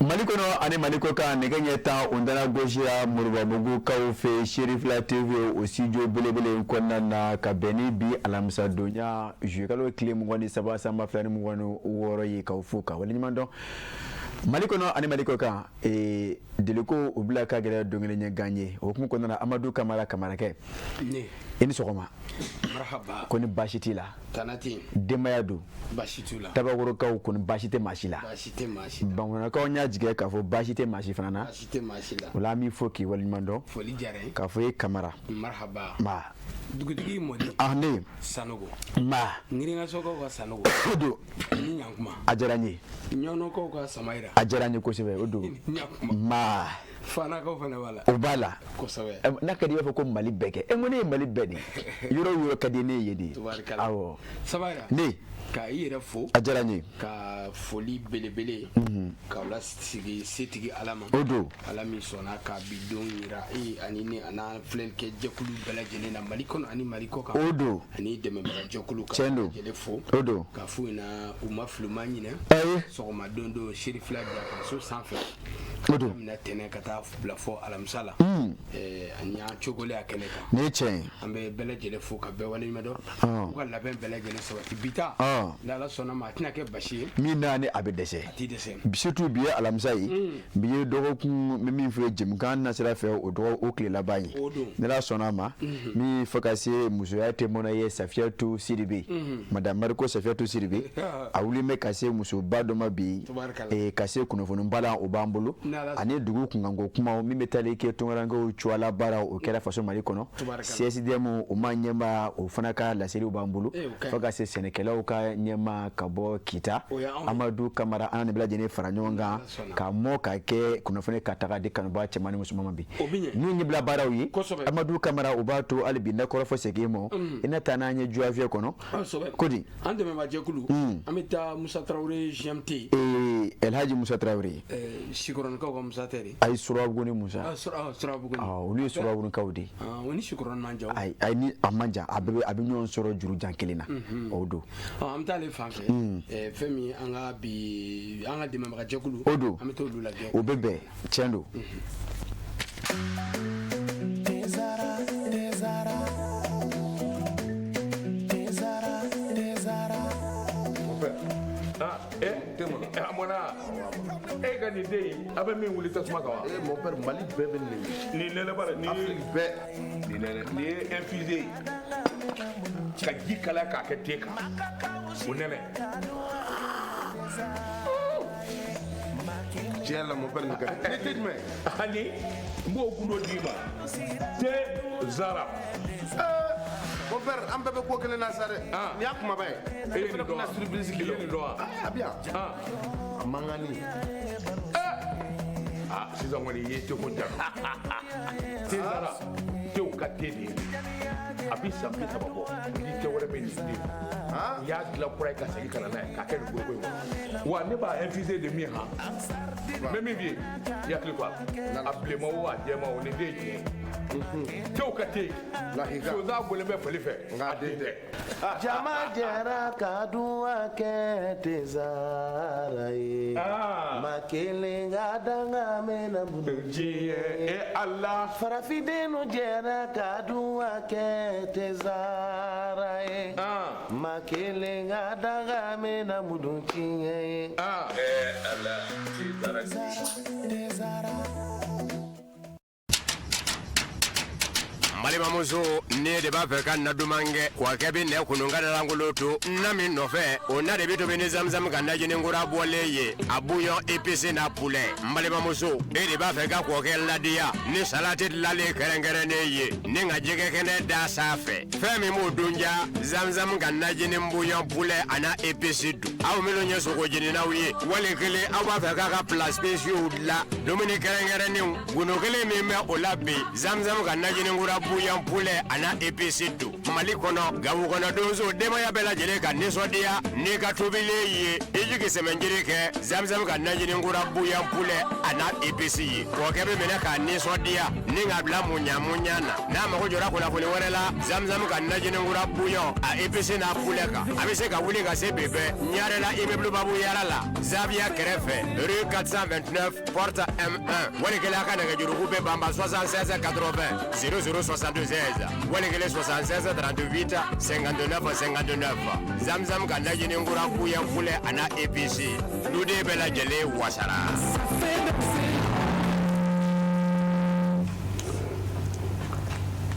Mali kɔnɔ ani Mali kɔkan, nɛgɛ ɲɛ 10 o dana gosira Moribabugukaw fɛ Serifila TV o studio belebele in kɔnɔna na, ka bɛn ni bi alamisadonya juillet kalo tile 23 san 2026 ye. K'aw fo ka waleɲuman dɔn. Mali kɔnɔ ani Mali kɔkan, deliko o bila ka gɛlɛn don kelen ɲɛ gan ye. O hukumu kɔnɔna na, Amadu Kamara Kamarakɛ, i ni sɔgɔma. Marhaba. Ko ni baasi t'i la? Tana tɛ yen. Denbaya don? Baasi t'u la. Tabakorokaw kɔni, baasi tɛ maa si la? Baasi tɛ maa si la. Bankɔnɔkaw, n y'a jigin k'a fɔ baasi tɛ maa si fana na. Baasi tɛ maa si la. O la, an b'i fo k'i waleɲuman dɔn. Foli diyara n ye. K'a fɔ e Kamara. Marhaba. Ma. Dugutigi mɔdi. Ah, ne. Sanogo. Ma. Ngiringasokaw ka Sanogo. O don. Ni ɲankuma. A diyara n ye. Ɲɔnɔkaw ka Samayira. A diyara n ye kosɛbɛ, o don. Ni ɲankuma. Ma. Fanakaw fana b'a la. O b'a la. Kosɛbɛ. N'a ka di i b'a fɔ ko Mali bɛɛ kɛ. E ko ne ye Mali bɛɛ de ye. Yɔrɔ o yɔrɔ ka di ne ye de. Tubaarikala. Awɔ. Samayira. Ne. Ka i yɛrɛ fo. A diyara n ye. Ka foli belebele. K'aw lasigi setigi Ala ma. O don. Ala min sɔnna ka bi don yira e ani ne an'an filɛlikɛ jɛkulu bɛɛ lajɛlen na Mali kɔnɔ ani Mali kɔ kan. O don. Ani dɛmɛbaga jɛkulu ka Tiɲɛ don. bɛɛ lajɛlen fo. O don. Ka f'u ɲɛna u ma fili, u ma ɲinɛ. Ayi. Sɔgɔma don don Serifila Jakaso sanfɛ. O don. Daminɛ tɛnɛn ka taa bila fɔ alamisa la. Ani an cogole a kɛnɛ kan. Nin ye tiɲɛ ye. An bɛ bɛɛ lajɛlen fo ka bɛɛ waleɲuman dɔn. U ka labɛn bɛɛ lajɛlen sabati bi ta. Ni Ala sɔnna ma, a tɛna kɛ basi ye. Min n'a ni a bɛ dɛsɛ. A t'i dɛsɛ. Surtout bi ye alamisa ye. Bi ye dɔgɔkun, n bɛ min fɔ ye jɛmukan nasira fɛ, o dɔgɔ o tile laban ye. O don. Ni Ala sɔnna a ma. Min fo ka se musoya tɛ mɔnɛ ye, Safiyatu Sidibe. Madame Mariko Safiyatu Sidibe. A wulilen bɛ ka se musoba dɔ ma bi. Tubaarikala. Ka se kunnafoniba la, o b'an bolo. Ni Ala Ani dugu kunkanko kumaw min bɛ tali kɛ tunkarankew cuwala baara, o kɛra faso Mali kɔnɔ. Tubaarikala. CSDM o ma ɲɛmaa, o fana ka laseliw b'an bolo. Eh, o ka ɲi. Fo ka se sɛnɛkɛlaw ka ɲɛmaa ka bɔ Kita. O y'anw ye. Amadu Kamara, an ni bɛɛ lajɛlen fara ɲɔgɔn kan. Ala sɔnna. Ka mɔ ka kɛ kunnafoni ka taga di kanubaa cɛman ni musoman ma bi. O bɛ ɲɛ. N'u ɲɛbila baaraw ye. Kosɛbɛ. Amadu Kamara, o b'a to hali bi n kɔrɔfɔ segin ma. I na taa n'an ye Juwafiyɛ kɔnɔ. Kosɛbɛ. Ko di? An dɛmɛbaa jɛkulu. An bɛ taa Musa Tarawele GMT. Elhaji Musa Tarawele. Sikɔrɔnikaw ka Musa tɛ de. Ayi, Surabugu Musa. Ah, Surabugu. Olu ye Surabugukaw de ye. O ni Sikɔrɔni man jan. Ayi, ayi, ni a man jan, a bɛɛ bɛ a bɛ ɲɔgɔn sɔrɔ juru jan kelen na. O don. An bɛ taa ale fan fɛ. Fɛn min ye an ka bi an ka dɛmɛbaga jɛkulu. O don. An bɛ t'olu lajɛ. O bɛ bɛn, tiɲɛ don. Tezara, Tezara, Tezara, Tezara. Ah, eh, a mɔna e ka nin den in, a bɛ min wuli tasuma kan wa? Eh, mon père, Mali bɛɛ bɛ nin de. Nin nɛnɛ bara nin ye Afrique bɛɛ. Nin nɛnɛ nin ye infusé ye ka ji kalaya k'a kɛ te kan, o nɛnɛ. Tiɲɛ la, mon père, nin ka di. Ni te jumɛn? Ani n b'o gundo d'i ma, te zara. Eh, mon père, an bɛɛ bɛ ko kelen na sa dɛ. Ah. Nin y'a kumaba ye. E ye Ne nin fana dɔn bɛna wa? surprise I k'i ye la. nin dɔn wa? A bɛ yan. Ah. A mankanni. Ah, sisan kɔni i ye teko ja. Te zara, tew ka te de ye. A bi san 30 bɔ ni te wɛrɛ bɛ nin den. Ah. U y'a dilan kura ye ka segin ka na n'a ye k'a kɛ nin foroko in kɔnɔ wa. Ne b'a infusé de min han, n bɛ min f'i ye, i hakili to a la, a bilenman o, a jɛman o, nin den ye tiɲɛ ye, tew ka te. Lahika. Sonsan bɔlen bɛ fali fɛ. Nka a den tɛ. Jama jɛra ka duwa kɛ Tezara ye. Ah. Ma kelen ka danga mɛnna bolo. Diɲɛ e Ala. Farafindenw jɛra ka duwa kɛ Tezara ye. Ah. Ma kelen ka danga mɛnna mudu tiɲɛ ye. Ah. Eh, Ala, te zara. Tezara. Balimamuso, ne de b'a fɛ ka na duman kɛ, kɔkɛ bɛ nɛ kunun ka dalankolon to na min nɔfɛ, o na de bɛ tobi ni zamzam ka najini kura bɔlen ye, a bouillon épice n'a poulet. N balimamuso, e de b'a fɛ ka kɔkɛ ladiya ni salati dilanlen kɛrɛnkɛrɛnnen ye, ni ka jɛgɛ kɛnɛ da sanfɛ. Fɛn min b'o dun ja, zamzam ka najini bouillon poulet a n'a épice dun. Aw minnu ye sogo jeninaw ye, wali kelen aw b'a fɛ k'a ka plats spéciaux dilan, dumuni kɛrɛnkɛrɛnnenw, gundo kelen min bɛ o la bi, zamzam ka najini kura bouillon poulet a n'a épice dun. Mali kɔnɔ, Gawo kɔnɔ donso, denbaya bɛɛ lajɛlen ka nisɔndiya n'i ka tobilen ye. I jigi sɛmɛnjiri kɛ zamzam ka najini kura bouillon poulet a n'a épice ye. Kɔkɛ bɛ minɛ k'a nisɔndiya ni k'a bila muɲa muɲa na. N'a mago jɔra kunnafoni wɛrɛ la zamzam ka najini kura bouillon a épice n'a poulet kan, a bɛ se ka wuli ka se bi bɛɛ Ɲarela immeuble Babu Yara la, Zaviya kɛrɛfɛ, rue 429 porte M1. Wali kelen a ka nɛgɛjuruku bɛ banba 76 80 00 76, wali kelen 76 38 59 59. Zamzam ka najini kura bouillon poulet a n'a épice, duden bɛɛ lajɛlen wasara.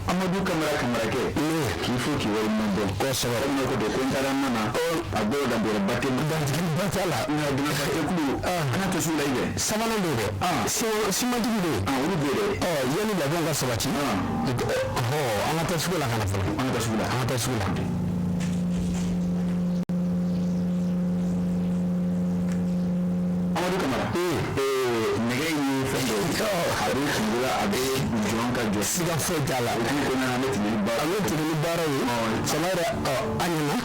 Amadu Kamara Kamarakɛ, k'i fo k'i waleɲuman dɔn. Kosɛbɛ. Komi ko ko n taara n na, a dɔw dantigɛba tɛ dantigɛba t'a la, nka dɛmɛbakɛkulu an ka to sugu la i bɛ. Sabanan don dɛ. Simantigi don. Olu bɛ dɛ. Yanni labɛnw ka sabati. An ka taa sugu la ka na fɔlɔ. An ka taa sugu la. An ka taa sugu la. Amadu Kamara. Nɛgɛ in ye fɛn dɔ ye. A bɛ kunkolo la, a bɛ jɔn ka jɔ. Siga foyi t'a la. O kun kɔnɔna na, an bɛ tɛmɛ ni baara. An bɛ tɛmɛ ni baara ye. Sama yɛrɛ, an ɲɛna.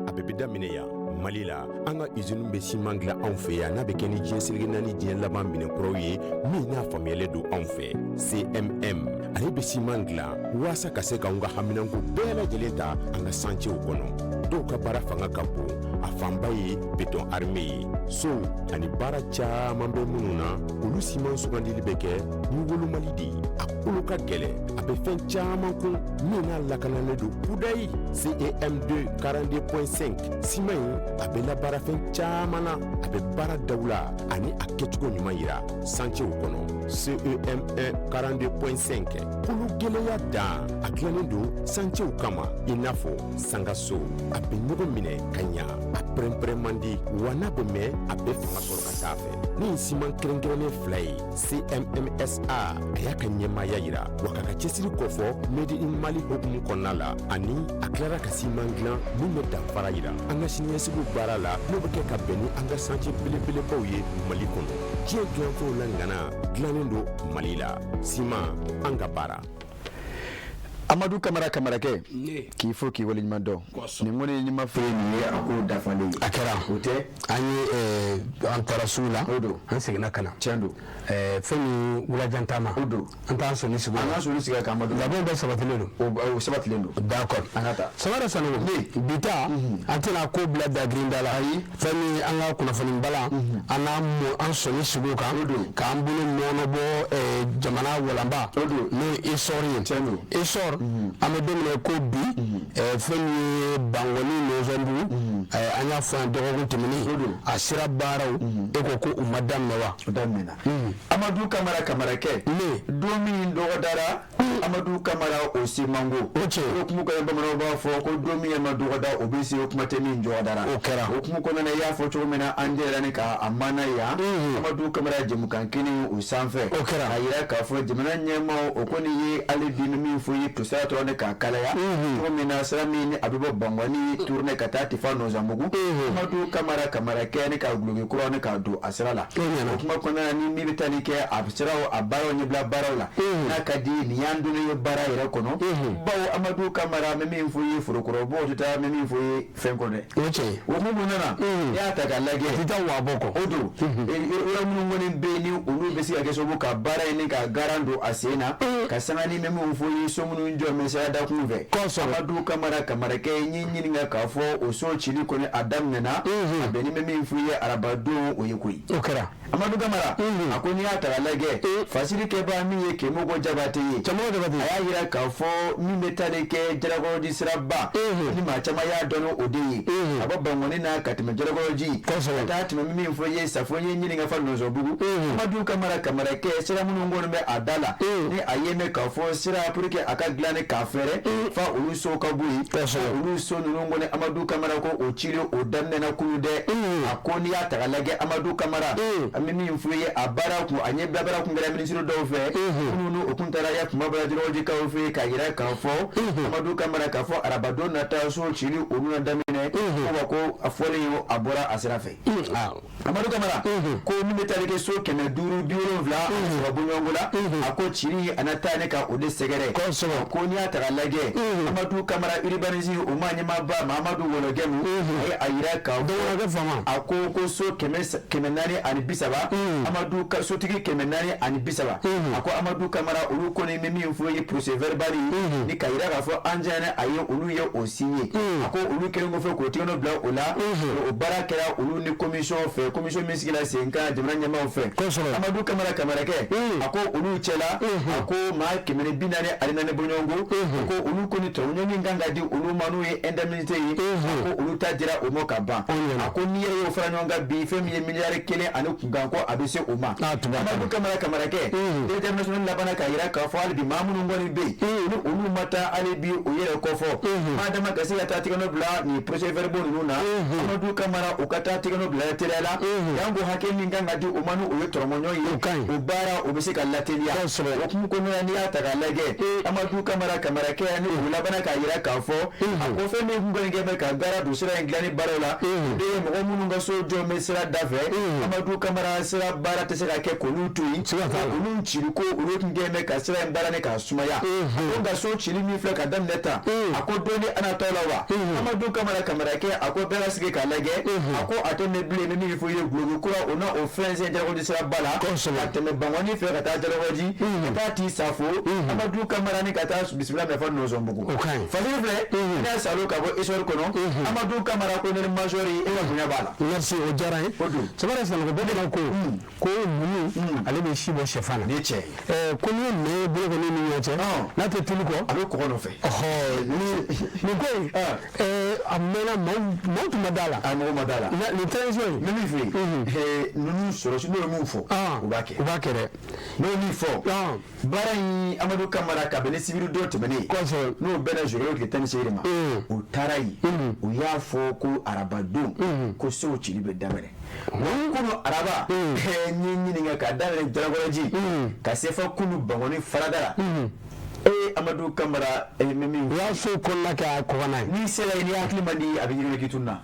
A bɛɛ bɛ daminɛ yan Mali la. An ka usine bɛ siman dilan anw fɛ yan, n'a bɛ kɛ ni diɲɛ seleke naani diɲɛ laban minɛnkuraw ye min n'a faamuyalen don anw fɛ. CMM ale bɛ siman dilan waasa ka se k'anw ka haminanko bɛɛ lajɛlen ta an ka santiyew kɔnɔ. Dɔw ka baara fanga ka bon, a fanba ye béton armé ye. Sow ani baara caman bɛ minnu na, olu siman sugandili bɛ kɛ ni wolomali de ye. A kolo ka gɛlɛn, a bɛ fɛn caman kun min n'a lakanalen don kudayi. CEM2 42.5 siman in, a bɛ labaara fɛn caman na, a bɛ baara dawula ani a kɛcogo ɲuman yira santiyew kɔnɔ. CEM1 42.5 kolo gɛlɛya dan, a dilannen don santiyew kama i n'a fɔ sangaso. A bɛ ɲɔgɔn minɛ ka ɲa, a pɛrɛnpɛrɛn man di, wa n'a bɛ mɛn, a bɛ fanga sɔrɔ ka taa fɛ. Ni nin siman kɛrɛnkɛrɛnnen fila ye, CMMSA a y'a ka ɲɛmaaya yira wa k'a ka cɛsiri kɔfɔ Made in Mali hukumu kɔnɔna la, ani a tilara ka siman dilan min bɛ danfara yira an ka siniɲɛsigiw baara la, n'o bɛ kɛ ka bɛn ni an ka santiye belebelebaw ye Mali kɔnɔ. Diɲɛ dilanfɛnw la ŋana dilannen don Mali la. Siman, an ka baara. Amadu Kamara Kamarakɛ, k'i fo k'i waleɲuman dɔn. Nin kɔni ni ma fɛ nin ye a ko dafalen ye. A kɛra. O tɛ. An ye an taara sugu la. O don. An seginna ka na. Tiɲɛ don. Fɛn min wulajan taama. O don. An t'an sɔnni sigi. An k'an sɔnni sigi kan Amadu. Labɛn bɛɛ sabatilen don. O sabatilen don. D'accord. An ka taa. Samara Sanogo. Bi ta, an tɛna ko bila dagirinda la. Ayi. Fɛn min an ka kunnafoni balan. An n'an an sɔnni sigi o kan. O don. K'an bolo mɔɔnɔbɔ jamana walanba. O don. N'o ye essor ye. Tiɲɛ don. Essor. An bɛ don min na ko bi, fɛn min ye Bankɔni Nɔnzɔnbugu, an y'a fɔ yan dɔgɔkun tɛmɛnen, a sira baaraw, e ko u ma daminɛ wa? O daminɛna. Amadu Kamara Kamarakɛ, don min dɔgɔdara Amadu Kamara o se mango. O tiɲɛ. O kuma kɔnɔ bamananw b'a fɔ ko don min ma dɔgɔda o bɛ se, o kuma tɛ min jɔgɔdara. O kɛra. O kuma kɔnɔna na, i y'a fɔ cogo min na, an delila ni k'a mana yan. Amadu Kamara jɛmukan kelen o sanfɛ. O kɛra. A yira k'a fɔ jamana ɲɛmaaw o kɔni ye hali bi min fɔ ye to sira dɔrɔn de k'a kalaya. Cogo min na sira min a bɛ bɔ Bankɔni tourner ka taa Tifa Nɔnzanbugu. Amadu Kamara Kamarakɛ ni ka guloki kura ni k'a don a sira la. O kuma kɔnɔna na, ni min bɛ taa ni kɛ a siraw a baaraw ɲɛbila baaraw la. N'a ka di nin y'an donnen ye baara yɛrɛ kɔnɔ. Bawo Amadu Kamara bɛ min fɔ i ye forokɔrɔbaw tɛ taa, bɛ min fɔ i ye fɛn kɔ dɛ. O tiɲɛ. O hukumu kɔnɔna na, n'i y'a ta k'a lajɛ. A tɛ taa waabɔ kɔ. O don. Yɔrɔ minnu kɔni bɛ yen ni olu bɛ se ka kɛ sababu ka baara in ni ka garan don a sen na. Ka sanga ni bɛ min fɔ i ye so minnu jɔ bɛ sira dakun fɛ. Kosɛbɛ. Amadu Kamara Kamarakɛ n y'i ɲininka k'a fɔ o so cili kɔni a daminɛna. A bɛn ni bɛ min fɔ i ye arabadon o ye koyi. O kɛra. Amadu Kamara a ko n'i y'a ta k'a lajɛ fasiri kɛbaa min ye Kemoko Jabate ye a y'a jira k'a fɔ min bɛ taali kɛ Jalakɔrɔji siraba ni maa caman y'a dɔn o de ye a bɔ Bankɔni na ka tɛmɛ Jalakɔrɔji ka taa tɛmɛ min fɔ ye Safo ye ɲininka fa Nɔnsɔnbugu Amadu Kamara kamarakɛ sira minnu kɔni bɛ a da la ni a ye mɛn k'a fɔ sira pour que a ka dilan ni k'a fɛrɛ fa olu so ka bɔ yen olu so ninnu kɔni Amadu Kamara ko o cili o daminɛna kunu dɛ a ko n'i y'a ta k'a lajɛ Amadu Kamara an bɛ min fɔ ye a baara kun a ɲɛbila baara kun kɛra minisiri dɔw fɛ minnu o kun taara ya kuma bɔra Jalakɔrɔjikaw fɛ k'a jira k'a fɔ Amadu Kamara k'a fɔ arabadon nata so cili olu na daminɛ ko wa ko a fɔlen a bɔra a sira fɛ Amadu Kamara ko min bɛ taali kɛ so 573 bɔɲɔgɔnko la a ko cili a na taa ne ka o de sɛgɛrɛ ko n'i y'a ta k'a lajɛ Amadu Kamara urbanisme o maa ɲɛmaaba Mahamadu Wɔlɔgɛmu a ye a jira k'a fɔ a ko so 430 Amadu sotigi 430 a ko Amadu Kamara olu kɔni bɛ min fɔ ye procès verbal ni ka jira k'a fɔ an jɛnɛ a ye olu ye o signé a ko olu kɛlen kɔfɛ k'o tɛgɛ nɔ bila o la o baara kɛra olu ni commission fɛ commission min sigila sen kan jamana ɲɛmaaw fɛ Amadu Kamara kamarakɛ a ko olu cɛla a ko maa 444 bɔɲɔgɔnko a ko olu kɔni tɔɲɔgɔn min kan ka di olu ma n'o ye indemnité ye a ko olu ta dira o ma ka ban a ko n'i yɛrɛ y'o fara ɲɔgɔn kan bi fɛn min ye miliyari 1 ani kunkan ko a bɛ se o ma Amadu Kamara kamarakɛ directeur national labanna k'a jira k'a fɔ hali bi maa minnu kɔni bɛ yen ni olu ma taa hali bi o yɛrɛ kɔfɔ maa dama ka se ka taa tɛgɛ nɔ bila nin procès verbaux ninnu na Amadu Kamara u ka taa tɛgɛ nɔ bila teliya la yanko hakɛ min kan ka di o ma ni o ye tɔrɔmɔɲɔ ye o baara o bɛ se ka lateliya o hukumu kɔnɔna n'i y'a ta k'a lajɛ Amadu Kamara kamarakɛ ni o labanna k'a jira k'a fɔ a ko fɛn min kun kɔni kɛ bɛ ka gara don sira in dilanni baaraw la o de ye mɔgɔ minnu ka so jɔ bɛ sira da fɛ Amadu Kamara sira baara tɛ se ka kɛ k'olu to yen olu cili ko olu tun kɛ bɛ ka sira in baara ni k'a sumaya a ko nka so cili min filɛ ka daminɛ tan a ko don ni ana tɔ la wa Amadu Kamara kamarakɛ a ko bɛɛ ka sigi k'a lajɛ a ko a tɛ mɛn bilen ni min fɔ ye guloki kura o na o fɛnsɛn Jalakɔrɔji siraba la ka tɛmɛ Bankɔni fɛ ka taa Jalakɔrɔji ka taa ti Safo Amadu Kamara ni ka taa bisimila minɛ fɔ Nɔnsɔnbugu Fasiri filɛ i n'a Salo ka bɔ histoire kɔnɔ Amadu Kamara colonel major e ka bonya b'a la. Merci, o diyara n ye. O don. Sabara Sanogo bɛɛ de ko ko numu ale bɛ si bɔ sɛfan na. Ni cɛ. Ko n'i ye nɛn ye bolo kɔni ni ɲɔgɔn cɛ n'a tɛ tulu kɔ. A bɛ kɔgɔ nɔfɛ. Nin ko in a mɛnna maaw tun ma da la. A mɔgɔ ma da la. Nin transition in. N bɛ min f'i ye ninnu sɔrɔsi n'o ye mun fɔ. U b'a kɛ. U b'a kɛ dɛ. N'o ye min fɔ. Baara in Amadu Kamara kabini sibiri don tɛmɛnen. Kosɛbɛ. N'o bɛnna juillet tile 18 ma. U taara yen. U y'a fɔ ko arabadon. Ko sow cili bɛ daminɛ. Kunu araba n ye ɲininka k'a daminɛ Jalakɔrɔji ka se fɔ kunu Bankɔni farada la. Amadu Kamara min u y'a so kɔnɔna kɛ a kɔgɔna ye. N'i sera yen n'i hakili man di a bɛ yiri k'i tunun na.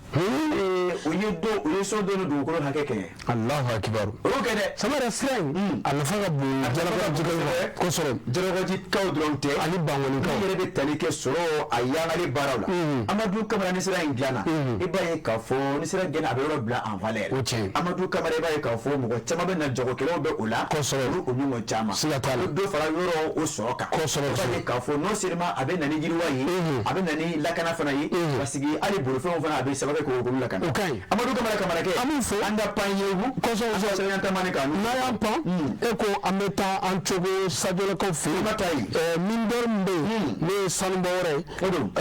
U ye don u ye so don ni dugukolo hakɛ kɛ. Alahu akibaru. O y'o kɛ dɛ. Samara sira in a nafa ka bon Jalakɔrɔjikaw ma kosɛbɛ. Jalakɔrɔjikaw dɔrɔn tɛ. Ani Bankɔnikaw. Min yɛrɛ bɛ tali kɛ sɔrɔ a yangali baaraw la. Amadu Kamara ni sira in dilanna. I b'a ye k'a fɔ ni sira dilanna a bɛ yɔrɔ bila en valeur. O tiɲɛ. Amadu Kamara i b'a ye k'a fɔ mɔgɔ caman bɛ na jagokɛlaw bɛ o la. Kosɛbɛ. Olu o ɲɔgɔn caman. Siga t'a la. A bɛ dɔ fara yɔrɔ o sɔrɔ kan. Kosɛbɛ. I b'a ye k'a fɔ non seulement a bɛ na ni yiriwa ye. A bɛ na ni lakana fana ye. Parce que hali bolifɛnw fana a bɛ sababu kɛ k'olu lakana. O ka ɲi. Amadu Kamara kamarakɛ. An b'u fo. An ka pan yewu. Kosɛbɛ. An ka sɛbɛn tamani kan. N'a y'an pan e ko an bɛ taa an cogo Sajolakaw fɛ yen. I ma taa yen. Mindɔri min bɛ yen n'o ye sanubɔ yɔrɔ ye. O don.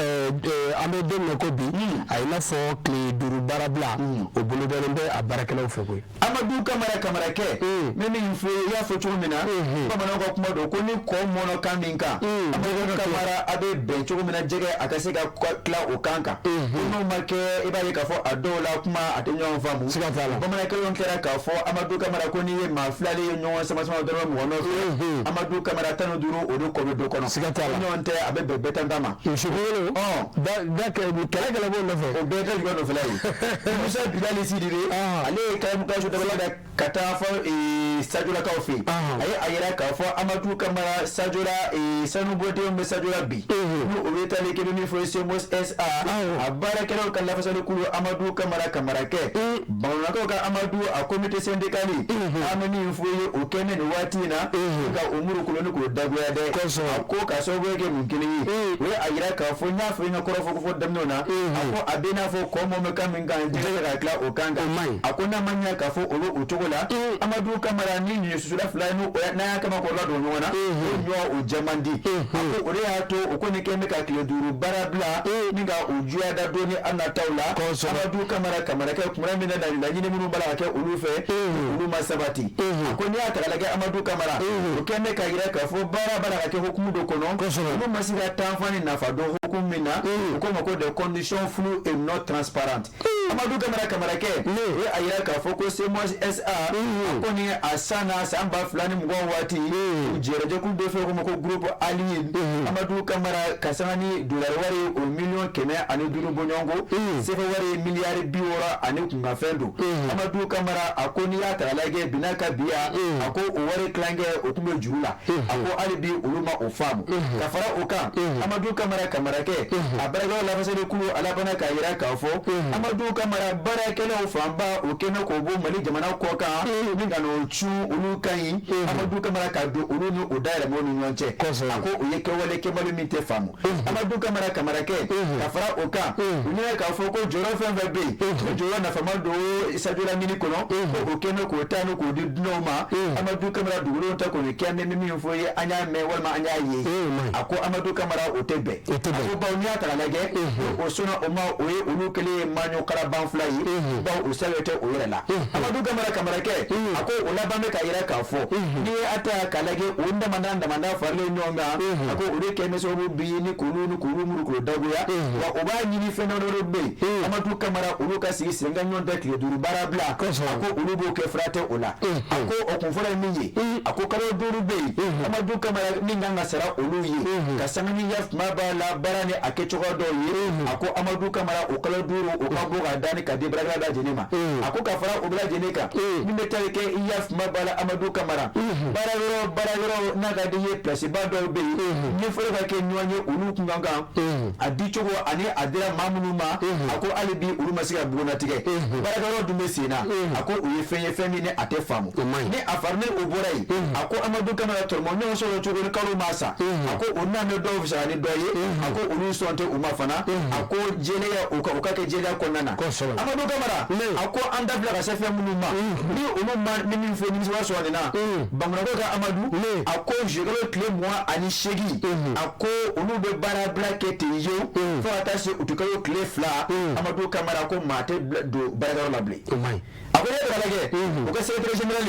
An bɛ don min na ko bi a ye n'a fɔ tile 5 baarabila o bolodalen bɛ a baarakɛlaw fɛ koyi. Amadu Kamara kamarakɛ. N bɛ min fɔ i y'a fɔ cogo min na. Bamananw ka kuma don ko ni kɔ mɔnɔ kan min kan. Amadu Kamara a bɛ bɛn cogo min na jɛgɛ a ka se ka tila o kan kan. Ko n'o ma kɛ i b'a ye k'a fɔ a dɔw la kuma a tɛ ɲɔgɔn faamu. Siga t'a la. Bamanankɛw kɛra k'a fɔ Amadu Kamara ko n'i ye maa fila de ye ɲɔgɔn sama sama dɔrɔn mɔgɔ nɔfɛ. Amadu Kamara 15 o de kɔ bɛ dɔ kɔnɔ. Siga t'a la. Ɲɔgɔn tɛ a bɛ bɛn bɛɛ tan ta ma. Misi kunkolo. Da kɛlɛ kɛlɛ b'o nɔfɛ. O bɛɛ kɛ jumɛn nɔfɛla ye. Musa Bilali Sidibe. Ale ye karamɔgɔ dabala da ka taa fɔ Sajolakaw fɛ yen. A ye a yira k'a fɔ Amadu Kamara Sajola sanubɔdenw bɛ Sajola bi. N'o o bɛ taali kɛ bɛ min fɔ Semos SA. A baarakɛlaw ka lafasali kulu Amadu Kamara kamarakɛ. Bamanankaw ka Amadu a comité syndical. An bɛ min fɔ ye o kɛ nin waati in na. Nka o muru kolon k'o dagoya dɛ. A ko ka sababu kɛ mun kelen ye. o ye a yira k'a fɔ n y'a fɔ i ka kɔrɔfɔ ko fɔ daminɛ na, a ko a bɛ n'a fɔ kɔ mɔ bɛ kan min kan, jɛgɛ ka tila o kan kan. A ko n'a ma ɲɛ k'a fɔ olu o cogo la, Amadu Kamara ni nin ye susula fila ye, n'a y'a kama kɔrɔla don ɲɔgɔn na, o ɲɔ o jɛ man di. A ko o de y'a to o kɔni kɛlen bɛ ka tile 5 baara bila ni ka o juguya da don ni an nataw la. Amadu Kamara kamarakɛ kuma min na, laɲini minnu b'a la ka kɛ olu fɛ, olu ma sabati. A ko n'i y'a ta k'a lajɛ, Amadu Kamara, o kɛlen bɛ k'a yira k'a fɔ baara b'a la ka kɛ hukumu dɔ kɔnɔ, olu ma se ka taafan ni nafa dɔn hukumu min na, u k'o ma ko des conditions floues et non transparentes. Amadu Kamara kamarakɛ, o ye a yira k'a fɔ ko CMOS SA, a kɔni a san na san 2020 waati, jɛrɛjɛkulu dɔ fɛ ko ma ko groupe Ali, Amadu Kamara ka sanga ni dolari wari o 105 miliyɔn bɔɲɔgɔnko, CFA wari miliyari 60 ani kunkanfɛn don. Amadu Kamara, a ko n'i y'a ta k'a lajɛ bi n'a ka bi yan, a ko o wari tilancɛ o tun bɛ juru la. A ko hali bi olu ma o faamu. Ka fara o kan, Amadu Kamara kamarakɛ, a baarakɛlaw lafasali kulu, a labanna k'a yira k'a fɔ Amadu Kamara baarakɛlaw fanba o kɛnɛ k'o bɔ Mali jamana kɔ kan ni ka n'o cun olu kan ɲi, Amadu Kamara ka don olu ni o dayɛlɛmaw ni ɲɔgɔn cɛ. A ko o ye kɛwale kɛbali min tɛ faamu. Amadu Kamara kamarakɛ, ka fara o kan, u ɲɛ k'a fɔ ko jɔyɔrɔ fɛn fɛn bɛ yen, ko jɔyɔrɔ nafama don Sadiola mini kɔnɔ, ko o kɛnɛ k'o ta ni k'o di dunanw ma. Amadu Kamara, dugulenw ta kɔni kɛ bɛ min fɔ ye, an y'a mɛn walima an y'a ye. A ko Amadu Kamara, o tɛ bɛn. A ko bawo n'i y'a ta k'a lajɛ, o sɔnna o ma, o ye olu kɛlen ye maɲɔ karaban fila ye, bawo o sɛbɛn tɛ o yɛrɛ la. Amadu Kamara kamarakɛ, a ko o laban bɛ ka yira k'a fɔ n'i ye a ta k'a lajɛ, o damada damada faralen ɲɔgɔn kan, a ko o de kɛ bɛ sababu bi ni k'olu ni k'olu muru k'o dagoya. Wa o b'a ɲini fɛn damadɔ bɛ yen, Amadu Kamara, olu ka sigi sen ka ɲɔgɔn tɛ tile 5 baara bila. A ko olu b'o kɛ, fura tɛ o la. A ko o kun fɔlɔ ye min ye, a ko kalo 5 bɛ yen, Amadu Kamara, min kan ka sara olu ye ka sanga ni yafama b'a la baara ni a kɛcogoya dɔw ye. A ko Amadu Kamara, o kalo 5 o ka bɔ ka da ni ka di baarakɛla bɛɛ lajɛlen ma. A ko ka fara o bɛɛ lajɛlen kan, min bɛ tali kɛ i yafama b'a la, Amadu Kamara, baara yɔrɔ baara yɔrɔ n'a ka di ye, place ba dɔw bɛ yen, ɲɛfɔli ka kɛ ɲɔgɔn ye olu kun kan kan a di cogo ani a dira maa minnu ma. A ko hali bi olu ma se ka bugunnatigɛ, baarakɛyɔrɔ dun bɛ sen na. A ko o ye fɛn ye, fɛn min ni a tɛ faamu ni a fari ni o bɔra yen. A ko Amadu Kamara, tɔrɔmɔ ɲɔgɔn sɔrɔ cogo ni kalo ma sa, a ko o na ni dɔw fisaya ni dɔ ye. A ko olu sɔn tɛ u ma fana. A ko jɛlenya o ka kɛ jɛlenya kɔnɔna na. Amadu Kamara, a ko an da bila ka se fɛn minnu ma, ni olu ma ni min fɔ nimisiwasa sɔrɔ nin na, Bamananko ka Amadu, a ko juillet tile 28, a ko olu bɛ baara bila kɛ ten ye fo ka taa se utikalo tile 2. Amadu Kamara ko maa tɛ don baarakɛyɔrɔ la bilen. A ko ne bɛ lajɛ u ka secrétaire général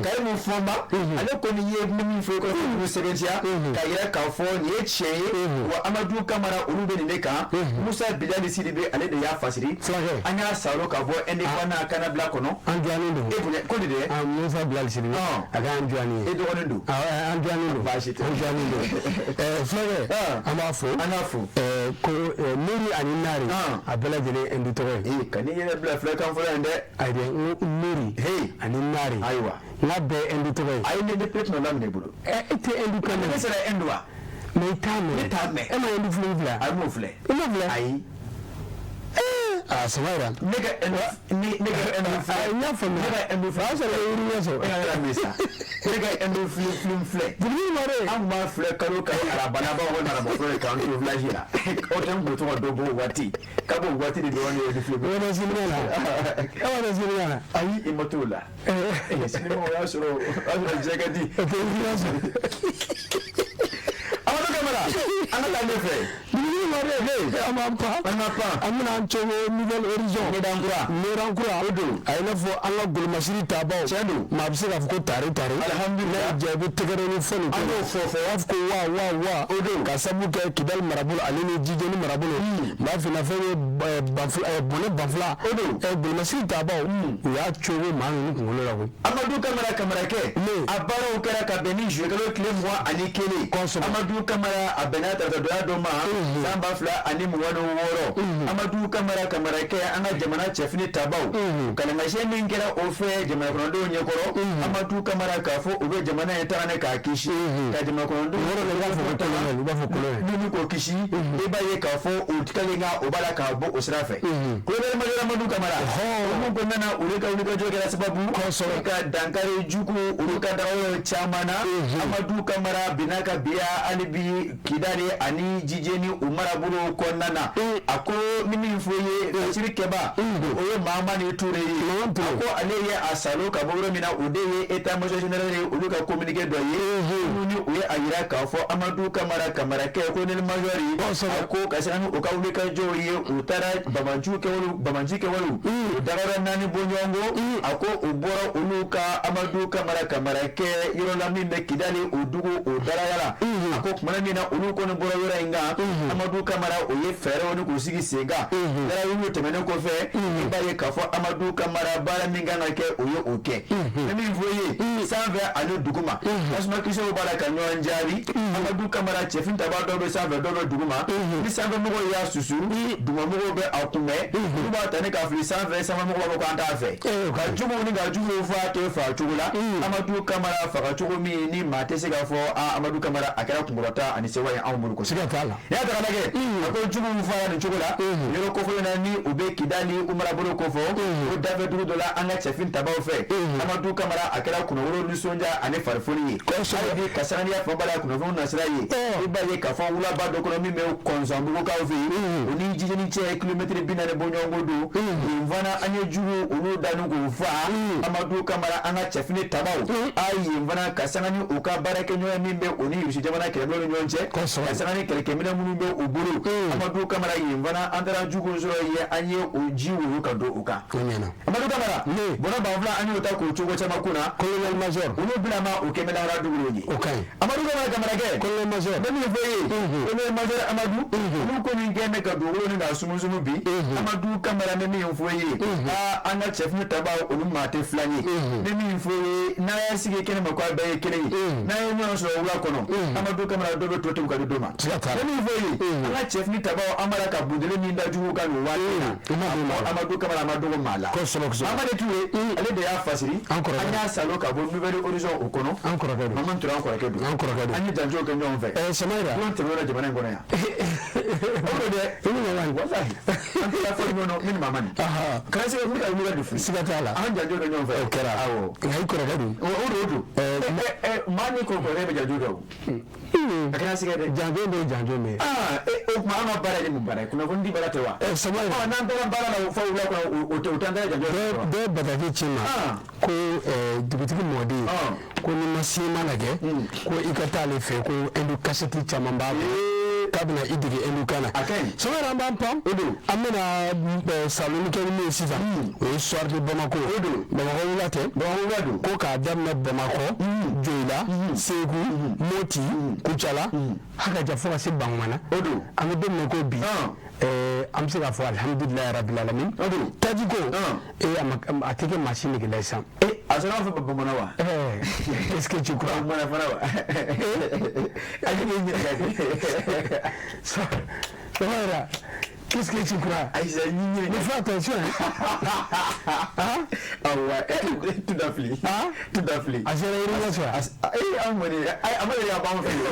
Karimu Fɔnba, ale kɔni ye min fɔ kɔrɔ sɛbɛntiya k'a yira k'a fɔ nin ye tiɲɛ ye. Wa Amadu Kamara, olu bɛ nin de kan. Musa Bilali Sidibe, ale de y'a fasiri, an y'a saro ka bɔ indépendant kannabila kɔnɔ. An jɔnnen don. E bonya ko de dɛ. Musa Bilali Sidibe, a k'an jɔnnen ye. E dɔgɔnin don. An jɔnnen don. Baasi tɛ. An jɔnnen don. Fulakɛ, an b'a fo. An b'a fo. Ko Nuri ani Nari, a bɛɛ lajɛlen Hindu tɔgɔ ye. Ee, ka n'i yɛrɛ bila fulakan fɔlɔ in dɛ. Ayi dɛ, n ko Nuri ani Nari. Ayiwa. N k'a bɛɛ ye Hindu tɔgɔ ye. Ayi, ne ne tun laminɛ i bolo. E tɛ Hindu kan mɛn. Ne sera Hindu wa? Mais i t'a mɛn. Ne t'a mɛn. E ma Hindu film filɛ? Ayi, m'o filɛ. I m'o filɛ? Ayi. Aa, Samaira. Ne ka Hindu ne ne ka Hindu filɛ. N y'a faamuya. Ne ka Hindu filɛ. O y'a sɔrɔ i ye yiri ɲɛ sɔrɔ. E ka yɛrɛ min sa. Ne ka Hindu film filɛ. Bilisi Mare. An tun b'a filɛ kalo kalo araba laban walima araba fɔlɔ k'an to village la. O tɛ n kun bɛ to ka dɔ bɔ o waati. K'a b'o waati de dɔrɔn de ye Hindu film. E ma sinima la? E ma taa sinima la? Ayi, i ma t'o la. Sinima o y'a sɔrɔ jɛ ka di. O tɛ yiri ɲɛ sɔrɔ. Amadu Kamara, an ka taa ɲɛfɛ. Bilisi Mare. An b'an pan. An ka pan. An bɛna an cogo Nouvel Horizon. Ɲɛdan kura. Ɲɛdan kura. O don. A ye n'a fɔ an ka golomasiri tabaw. Tiɲɛ don. Maa bɛ se k'a fɔ ko tare tare. Alihamudulila. N'a y'i diya i bɛ tɛgɛrɛ ni fɛn nin An b'o fɔ fɔ. U b'a fɔ ko wa wa wa. O don. Ka sabu kɛ Kidali marabolo ale ni Jijeni marabolo. N b'a f'i ɲɛna fɛn ye banfula bɔnɛ banfula. O don. Golomasiri tabaw. U y'a cogo maa ninnu kunkolo la koyi. Amadu Kamara kamarakɛ, a baaraw kɛra ka bɛn ni juillet kalo tile 21. Kosɛbɛ. Amadu Kamara, a bɛnna taratadonya dɔ ma san 2026, Amadu Kamara Kamarakɛ, an ka jamana cɛfini tabaw, kalangasiyɛn min kɛra o fɛ jamana kɔnɔdenw ɲɛkɔrɔ, Amadu Kamara k'a fɔ u bɛ jamana in taga k'a kisi ka jamana kɔnɔdenw U b'a fɔ colonel. Ni k'o kisi, i b'a ye k'a fɔ o kɛlen ka o b'a la k'a bɔ o sira fɛ. Colonel major Amadu Kamara, o mun kɔnɔna na, olu ka wulikajɔ kɛra sababu ka dankari jugu olu ka dagayɔrɔ caman na. Amadu Kamara binna ka biya hali bi Kidali ani Jijeni u marabolo kɔnɔna na. A ko ni min fɔ ye Fasiri Kɛba, o ye Mahamani Ture ye. A ko ale ye a salo ka bɔ yɔrɔ min na, o de ye état major général ye, olu ka communiqué dɔ ye minnu ni u ye a yira k'a fɔ Amadu Kamara Kamarakɛ, colonel major, a ko ka se ni u ka wulikajɔw ye, u taara bamanci kɛwalew u dagayɔrɔ naani bɔɲɔgɔnko. A ko u bɔra olu ka Amadu Kamara Kamarakɛ yɔrɔ la min bɛ Kidali o dugu o daraya la. A ko kumana min na olu kɔni bɔra yɔrɔ in kan, Amadu Kamara o ye fɛɛrɛw ni k'u sigi sen kan. Dara tɛmɛnen kɔfɛ, i b'a ye k'a fɔ Amadu Kamara baara min kan ka kɛ, o ye o kɛ. Ni min fɔ ye, sanfɛ ani duguma, tasuma kisɛw b'a la ka ɲɔgɔn jaabi. Amadu Kamara cɛfin tabaa dɔw bɛ sanfɛ, dɔw bɛ duguma. Ni sanfɛmɔgɔw y'a susu, dugumamɔgɔw bɛ a kunbɛn, olu b'a ta ni k'a fili sanfɛ, sanfɛmɔgɔw b'a fɔ k'an t'a fɛ ka juguw ni ka juguw fa tɛ fa cogo la. Amadu Kamara faga cogo min ni maa tɛ se k'a fɔ a Amadu Kamara a kɛra kunkɔrɔta ani sewa ye anw bolo kosɛbɛ. Siga t'a la. N'i y'a ta k'a lajɛ, a ko juguw fara nin cogo la yɔrɔ kofɔlen na ni u bɛ Kidali u marabolo kofɔ o dafɛ dugu dɔ la an ka cɛfin tabaw fɛ. Amadu Kamara a kɛra kunnawolo, nisɔndiya ani farifoni ye. Hali bi ka sanganiya fan b'a la kunnafoni nasira ye, i b'a ye k'a fɔ wulaba dɔ kɔnɔ min bɛ Kɔnsanbugukaw fɛ yen, o ni Jijeni cɛ ye kilomɛtiri 40 bɔɲɔgɔnko don. Yen fana an ye jugu olu da ni k'u fa. Amadu Kamara an ka cɛfini tabaw a yen fana ka sanga ni u ka baarakɛɲɔgɔn min bɛ o ni Irisi jamana kɛlɛbolo ni ɲɔgɔn cɛ, ka sanga ni kɛlɛkɛminɛn minnu bɛ u bolo, Amadu Kamara yen fana an taara jugu sɔrɔ yen, an ye o ji woyo ka don u kan. Amadu Kamara bɔnɛ 2000 an y'o ta k'o cogo caman kun na. Colonel major. Olu bila ma o kɛmɛ lahara dugu ye. O ka ɲi. Amadu Kamara Kamarakɛ. Colonel major. N bɛ min fɔ e ye, colonel major Amadu, olu kɔni kɛn bɛ ka dugukolo ni k'a sumusumu bi. Amadu Kamara, n bɛ min fɔ e ye, aa an ka cɛfini tabaw olu maa tɛ filan ye. N bɛ min fɔ e ye, n'a y'a sigi kɛnɛ ma k'a bɛɛ ye kelen ye, n'a ye ɲɔgɔn sɔrɔ wula kɔnɔ, Amadu Kamara dɔ bɛ to ten ka di dɔ ma. Siga t'a la. N bɛ min fɔ e ye, an ka cɛfini tabaw an b'a la ka bundeli min da jugu kan nin waati in na, Amadu Kamara a ma dɔgɔ maa la. Kosɛbɛ kosɛbɛ. Mamadu Ture, ale de y'a fasiri. An kɔrɔkɛ. An y'a salo ka bɔ Nouvel Horizon o kɔnɔ. An kɔrɔkɛ don. Mamadu Ture, an kɔrɔkɛ don. An kɔrɔkɛ don. An ye janjow kɛ ɲɔgɔn fɛ. Samayira. Don tɛmɛna jamana in kɔnɔ yan. O don dɛ. I bɛ na Walahi. An tɛ taa fɔ ɲɔgɔn na min ni Mamadu. Kana se ka wuli ka wuli ka don fili. Siga t'a la. An janjo kɛ ɲɔgɔn fɛ. O kɛra. Awɔ. Nka i kɔrɔkɛ don. O don o don. Maa ni kɔrɔkɛ bɛ janjo kɛ o. A kɛra siga dɛ. Janjo bɛ yen, janjo bɛ yen. Aa o tuma an ka baara ye mun baara ye? Kunnafoni di baara tɛ wa? Samayira. Ɔ n'an taara baara la fɔ wula kɔnɔ, o tɛ o t'an ta janjo kɛ wa? Dɔ ye bataki ci n ma ko dugutigi mɔden ko n'i ma siman lajɛ, ko i ka taa ale fɛ, ko Hindu kasɛti caman b'a bolo, k'a bɛna i dege Hindu kan na. A ka ɲi. Samayira, an b'an pan. An bɛna saloni kɛ ni min ye sisan, o ye soir de Bamako. Bamakɔ wula tɛ. Bamakɔ wula don. Ko k'a daminɛ Bamakɔ, Joyila, Segu, Moti, Kucala, hakaja fo ka se Bankumana. O don. An bɛ don min na ko bi, an bɛ se k'a fɔ alihamudulilayi rabil alamin. O don. Tajiko, a tɛ kɛ maa si nege la sisan. A sɔrɔ an fɛ Bamanan wa? Qu'est-ce que tu crois? Bamanan fana wa? A ye ne ɲininka de. Samayira, qu'est-ce que tu crois? Ayisa ɲini. Mais fais attention, hein. Awɔ, tout à fili. Tout à fili. A sera irrigation. An kɔni, a ma deli ka ban an fɛ yen.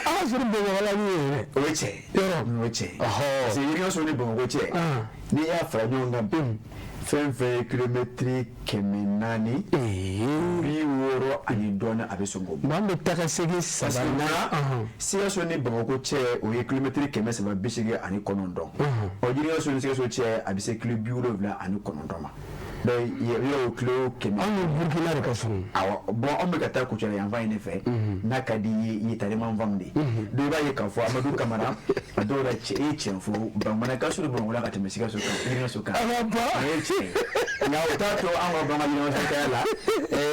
An ka sɔrɔ Bamakɔ la min ye dɛ. O ye tiɲɛ. Yɔrɔ. O ye tiɲɛ. Parce que irrigation ni Bamakɔ cɛ, n'i y'a fara ɲɔgɔn kan, fɛn fɛn ye kilomɛtiri 460 ani dɔɔnin, a bɛ sɔn k'o bɔ. Maa bɛ taga segin saba Parce que naani. munna Sikaso ni Bamakɔ cɛ, o ye kilomɛtiri 389. Ɔ Yirikaso ni Sikaso cɛ, a bɛ se kilo 79 ma. Donc yɔrɔ o kilo 100. Anw ni Burukina de ka surun. Awɔ, bon anw bɛ ka taa Kucala yanfan in de fɛ. N'a ka di i ye, i ye Taliman fan de. Donc i b'a ye k'a fɔ Amadu Kamara, a dɔw la e ye tiɲɛ fɔ, Bamana ka surun Bamakɔ la ka tɛmɛ Sikaso kan, Yirikaso kan. A b'a ban. O ye tiɲɛ ye. Nka o t'a to an ka ban ka Yirikaso kaya la.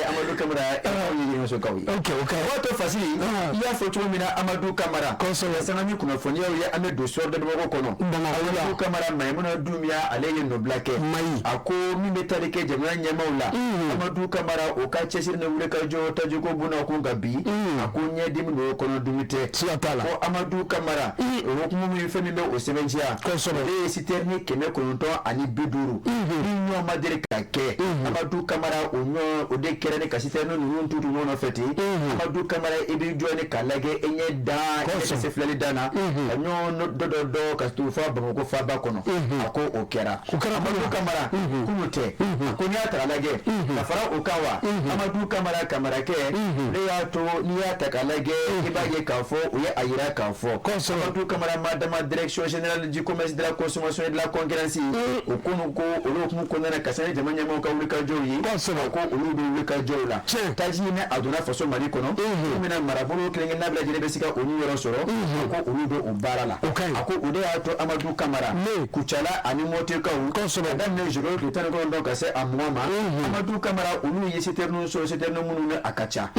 Amadu Kamara, anw ye Yirikasokaw ye. Ok, o ka ɲi. O b'a to Fasiri, i y'a fɔ cogo min na Amadu Kamara. Kosɛbɛ. Ka sanga ni kunnafoniyaw ye, an bɛ don soir de Bamakɔ kɔnɔ. Bamakɔ la. Amadu Kamara, Mayimuna Dunbiya, ale ye nɔbila kɛ. Mayi. A ko min bɛ tali kɛ jamana ɲɛmaaw la, Amadu Kamara o ka cɛsiri ni wulikajɔ tajiko bunakun kan bi, a ko ɲɛdimi don, kɔnɔdimi tɛ. Siga t'a la. Ko Amadu Kamara, o hukumu min fɛn min bɛ o sɛbɛntiya, o de ye citerne 950 ni ɲɔgɔn ma deli ka kɛ. Amadu Kamara, o ɲɔgɔn o de kɛra ni ka citerne ninnu tutu ɲɔgɔn nɔfɛ ten. Amadu Kamara, i b'i jɔ ni k'a lajɛ, e ɲɛ dan e tɛ se filɛli dan na, ka ɲɔgɔn dɔ dɔ dɔ ka to fɔ Bamakɔ faaba kɔnɔ. A ko o kɛra. Amadu Kamara kunu tɛ, a ko n'i y'a ta k'a lajɛ, ka fara o kan wa, Amadu Kamara Kamarakɛ ne y'a to, n'i y'a ta k'a lajɛ, i b'a ye k'a fɔ u ye a yira k'a fɔ Amadu Kamara ma dama Direction générale du commerce, de la consommation et de la concurrence, o kunu ko olu hukumu kɔnɔna na, ka se ni jamana ɲɛmaaw ka wulikajɔw ye, a ko olu bɛ wulikajɔw la. Taji ni a donna faso Mali kɔnɔ, min bɛna marabolo kelen kelenna bɛɛ lajɛlen bɛ se ka o yɔrɔ sɔrɔ, a ko olu bɛ o baara la. A ko o de y'a to Amadu Kamara, Kucala ani Mɔtikaw, ka daminɛ juillet tile 19 ka se a 20 ma, Amadu Kamara, olu ye citerne sɔrɔ, citerne minnu ni a ka ca.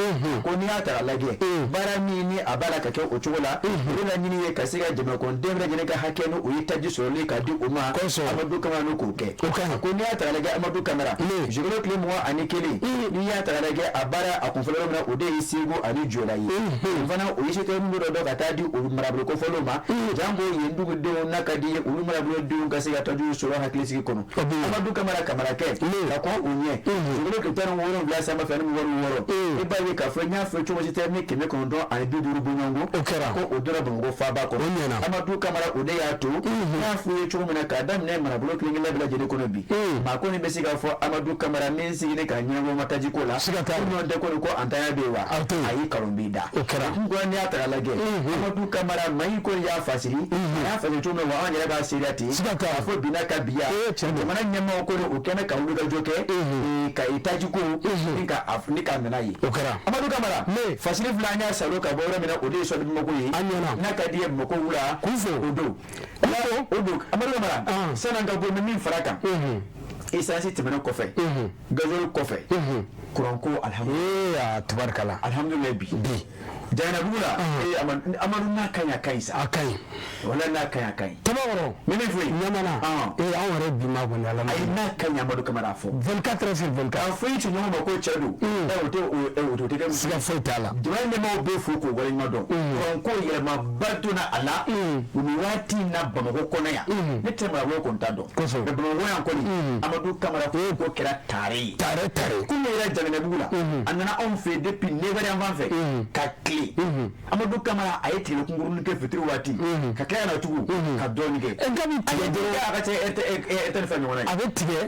Ko n'i y'a ta k'a lajɛ, baara min ni a b'a la ka kɛ o cogo la, o laɲini ye ka se ka jamanakɔnɔden bɛɛ lajɛlen ka hakɛ ni o ye taji sɔrɔli ka di o ma. Amadu Kamara n'o k'o kɛ. Ko n'i y'a ta k'a lajɛ, Amadu Kamara, juillet tile 21, n'i y'a ta k'a lajɛ, a baara a kun fɔlɔ min na, o de ye Segu ani Joyila ye. O fana, o ye citerne dɔ dɔ ka taa di o marabolo kofɔlenw ma, janko yen dugudenw n'a ka di ye, olu marabolodenw ka se ka tajiw sɔrɔ hakilisigi kɔnɔ. Amadu Kamara Kamarakɛ, ka kɔn o ɲɛ, juillet tile 17 san 2026, i b'a ye k'a fɔ n y'a fɔ cogo, citerne 950 bɔɲɔgɔnko, O kɛra. ko o donna Bamakɔ faaba kɔnɔ. O ɲɛna. Amadu Kamara, o de y'a to n y'a f'u ye cogo min na, k'a daminɛ marabolo kelen kelenna bɛɛ lajɛlen kɔnɔ bi, maa kɔni bɛ se k'a fɔ Amadu Kamara min sigilen ka ɲɛnabɔ ma taji ko la. Siga t'a la. Ko ɲɔgɔn tɛ ko ko an tanya bɛ yen wa? A tɛ yen. Ayi, kalon b'i da. O kɛra. Kun kɔni, n'i y'a ta k'a lajɛ, Amadu Kamara maa in kɔni y'a fasiri, a y'a fasiri cogo min na wa, an yɛrɛ b'a seereya ten. Siga t'a la. K'a fɔ bi n'a ka bi ya, Ee, tiɲɛ don. jamana ɲɛmaaw kɔni, o kɛnɛ ka wulikajɔ kɛ ka taji ko ni ka a ni k'a nana ye. O kɛra. Amadu Kamara Ne. fasiri filɛ, an y'a salo ka bɔ yɔrɔ min na, o de ye sɔli Bamakɔ ye. A ɲɛna. N'a ka di ye Bamakɔ wula. K'u fo. O don. O don, Amadu Kamara, sanni an ka bɔ, n bɛ min fara kan, essence tɛmɛnen kɔfɛ, gasoil kɔfɛ, kuran ko, alhamdulilayi. Ee, a tubarikala. Alhamdulilayi bi. Bi. Jaganabugu la, ee Amadu, n'a ka ɲi, a ka ɲi sa. A ka ɲi. Wala n'a ka ɲi, a ka ɲi. Tabakɔrɔ. N bɛ min fɔ yen. Ɲamana. Ee, anw yɛrɛ bi ma kɔni ala. Ayi, n'a ka ɲi, Amadu Kamara, a fɔ. 24 heures sur 24. K'a fɔ i cɛɲɔgɔn ma ko cɛ don, ɛ o tɛ o tɛ kɛ. Siga foyi t'a la. Jamana ɲɛmaaw bɛ fo k'o waleɲuman dɔn. Kuranko yɛlɛmaba donna a la nin waati in na Bamakɔ kɔnɔ yan. Ne tɛ marabolo kɔni t'a dɔn. Kosɛbɛ. Mais Bamakɔ yan kɔni, Amadu Kamara ko kɛra tare ye. Tare tare. Kun yɛrɛ Jaganabugu la, a nana anw fɛ yen depuis 9 heures yan fan fɛ ka tile. Amadu Kamara, a ye tile kunkurunin kɛ fitiri waati, ka tila ka na tugun ka dɔɔnin kɛ. E nka bi A tigɛ ye dɔrɔn. a ka ca Airtel fɛn ɲɔgɔnna ye. A bɛ tigɛ.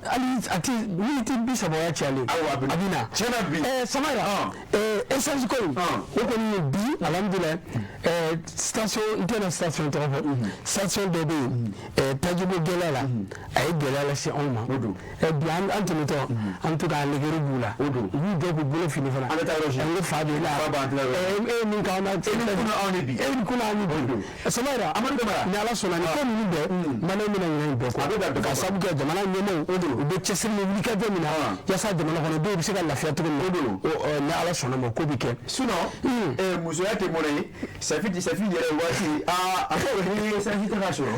Hali a ti miniti 30 ya cayalen. Awɔ, a bɛ na. A bɛ na. Tiɲɛ na bi. Samara. Essence ko in. O kɔni ye bi alhamdulilayi. Station, n tɛna station tɔgɔ fɔ. Station dɔ bɛ yen. Tajiko gɛlɛya la. A ye gɛlɛya lase anw ma. O don. Bi an tɛmɛtɔ, an bɛ to k'a legere b'u la. O don. U b'u jɔ k'u bolo fini fana. An bɛ taa yɔrɔ si. N ko fa b'i la. Fa b'an tila yɔrɔ si. E ye min k'anw na. E ni kunun anw ni bi. E ni kunun anw ni bi. Samara. Amadu Kamara. Ni Ala sɔnna, nin ko ninnu bɛɛ, maliyɛnw bɛna ɲinɛ nin bɛɛ kɔ. A bɛ ka bɛɛ Ka kɔ. sababu kɛ jamana ɲɛmaaw, u bɛ cɛsiri ni wulikajɔ min na, yaasa jamana kɔnɔdenw bɛ se ka lafiya cogo min na. O ni Ala sɔnna ma, ko bɛ kɛ. Sinon, musoya tɛ mɔnɛ ye. Safi Safi yɛrɛ waati aa, a ko ni essence tɛ ka sɔrɔ.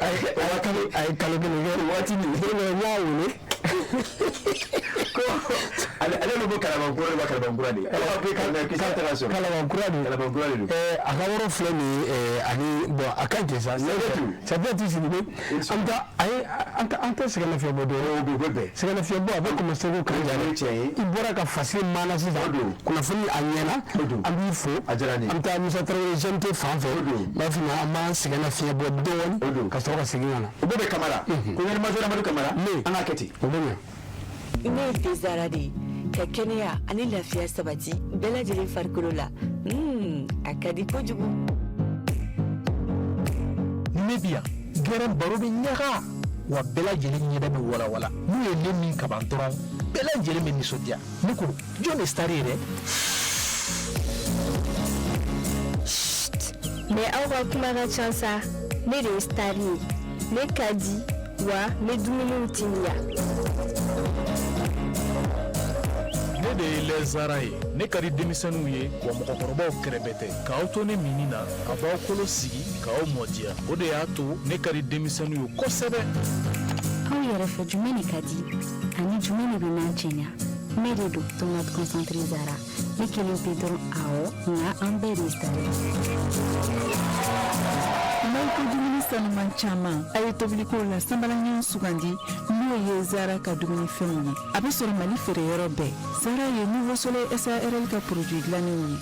A ye kalo kelen kɛ. Waati min. Don dɔ n y'a wele. Ko ale bɛ bɔ Kalabankura de wa, Kalabankura de. Ala ko k'e tɛ ka sɔrɔ. Kalabankura de. Kalabankura de don. A ka yɔrɔ filɛ nin ye, ani bon, a ka ɲi sa. Safiyatu Sidibe. An ta ayi, an tɛ sɛgɛn lafiya bɔ dɔɔnin. O bɛ bɛn. Sɛgɛn lafiya bɔ, a bɛ commencer ko kan O ye tiɲɛ ye. I bɔra ka fasiri maana sisan. O don. Kunnafoni a ɲɛna. O don. An b'i fo. A diyara n ye. An bɛ taa Musa Tarawele GMT fan fɛ. O don. N b'a f'i ma, an b'an sɛgɛn lafiya bɔ dɔɔnin. O don. Ka sɔrɔ ka segin ka na. O bɛɛ bɛ Kamara. Colonel major Amadu Kamara. Ne. An k'a kɛ ten. O bɛ ɲɛ. Ne ye Fezara de ye, ka kɛnɛya ani lafiya sabati bɛɛ lajɛlen farikolo la. A ka di kojugu. Ne bi yan gɛrɛn baro bɛ ɲaga wa, bɛɛ lajɛlen ɲɛda bɛ walawala. N'u ye ne min kaban dɔrɔn, bɛɛ lajɛlen bɛ nisɔndiya. Ne ko jɔn de star ye dɛ? Mais aw ka kuma ka ca sa. Ne de ye star ye. Ne ka di wa, ne dumuniw timiya. Ne de ye lɛzara ye. Ne ka di denmisɛnninw ye wa, mɔgɔkɔrɔbaw kɛrɛbɛ tɛ. K'aw to ne minni na, a b'aw kolo sigi k'aw mɔdiya. O de y'a to ne ka di denmisɛnninw ye kosɛbɛ. Aw yɛrɛ fɛ, jumɛn de ka di? Ani jumɛn de bɛ nan cɛɲa? Ne de don tomate concentré Zara. Ne kelen pe dɔrɔn, awɔ, nka an bɛɛ de ye star ye. N'aw ko dumuni sanuman caman, a ye tobiliko la sanbalaɲɔgɔn sugandi, n'o ye Zara ka dumunifɛnw ye. A bɛ sɔrɔ Mali feereyɔrɔ bɛɛ. Zara ye Nouveau Soleil SARL ka produit dilannenw ye.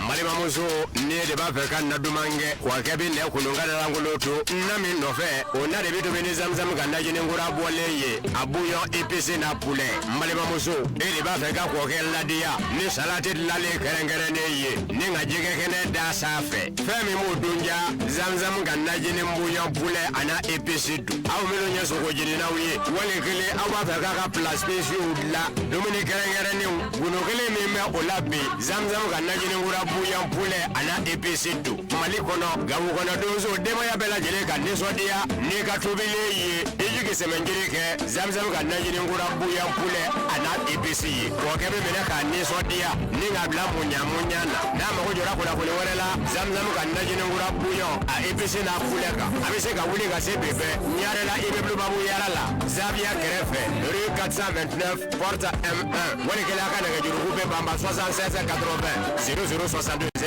Balimamuso, ni de b'a fɛ ka na duman kɛ, wa kɛ bɛ nɛ kunun ka lankolon to na min nɔfɛ, o na de bɛ tobi ni zamzam ka najini kura bɔlen ye, a bouillon épicé n'a poulet. N balimamuso, e de b'a fɛ ka kɔkɛ ladiya ni salati dilanlen kɛrɛnkɛrɛnnen ye ni ka jɛgɛ kɛnɛ da sanfɛ, fɛn min b'o dun ja, zamzam ka najini bouillon poulet a n'a épice dun. Aw minnu ye sogo jeninaw ye, wali kelen aw b'a fɛ k'a ka plat spéciaux dilan, dumuni kɛrɛnkɛrɛnnenw, gundo kelen min bɛ o la bi, zamzam ka najini kura bouillon poulet a n'a épice dun. Mali kɔnɔ, Gawo kɔnɔ, donso, denbaya bɛɛ lajɛlen ka nisɔndiya n'i ka tobilen ye, i jigi sɛmɛnjiri kɛ zamzam ka najini kura bouillon poulet a n'a épice ye. Kɔkɛ bɛ minɛ k'a nisɔndiya ni k'a bila muɲa muɲa na. N'a mago jɔra kunnafoni wɛrɛ la zamzam ka najini kura bouillon a épice n'a poulet kan, a bɛ se ka wuli ka se bi bɛɛ Ɲarela immeuble Babu Yara la, Zaviya kɛrɛfɛ, rue 429 porte M1. Wali kelen a ka nɛgɛjuruku bɛ banba 76 80 00 76,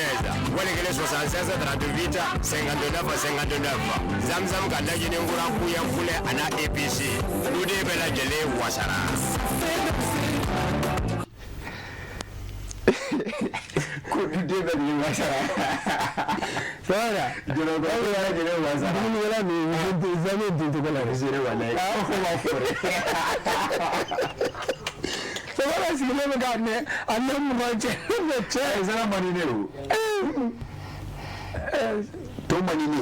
wali kelen 76 38 59 59. Zamzam ka najini kura bouillon poulet a n'a épice, duden bɛɛ lajɛlen wasara. Ko duden bɛɛ lajɛlen wasara. Voilà. Jɔlɔkɔ bɛɛ lajɛlen wasara. Dumunikɛla ninnu zamɛ dun cogo la dɛ. Zere walayi. Aw ko b'a fɔ dɛ. Sabala sigilen bɛ k'a mɛn a nɛ 20 cɛ ne cɛ. Zara man di ne o. To man di ne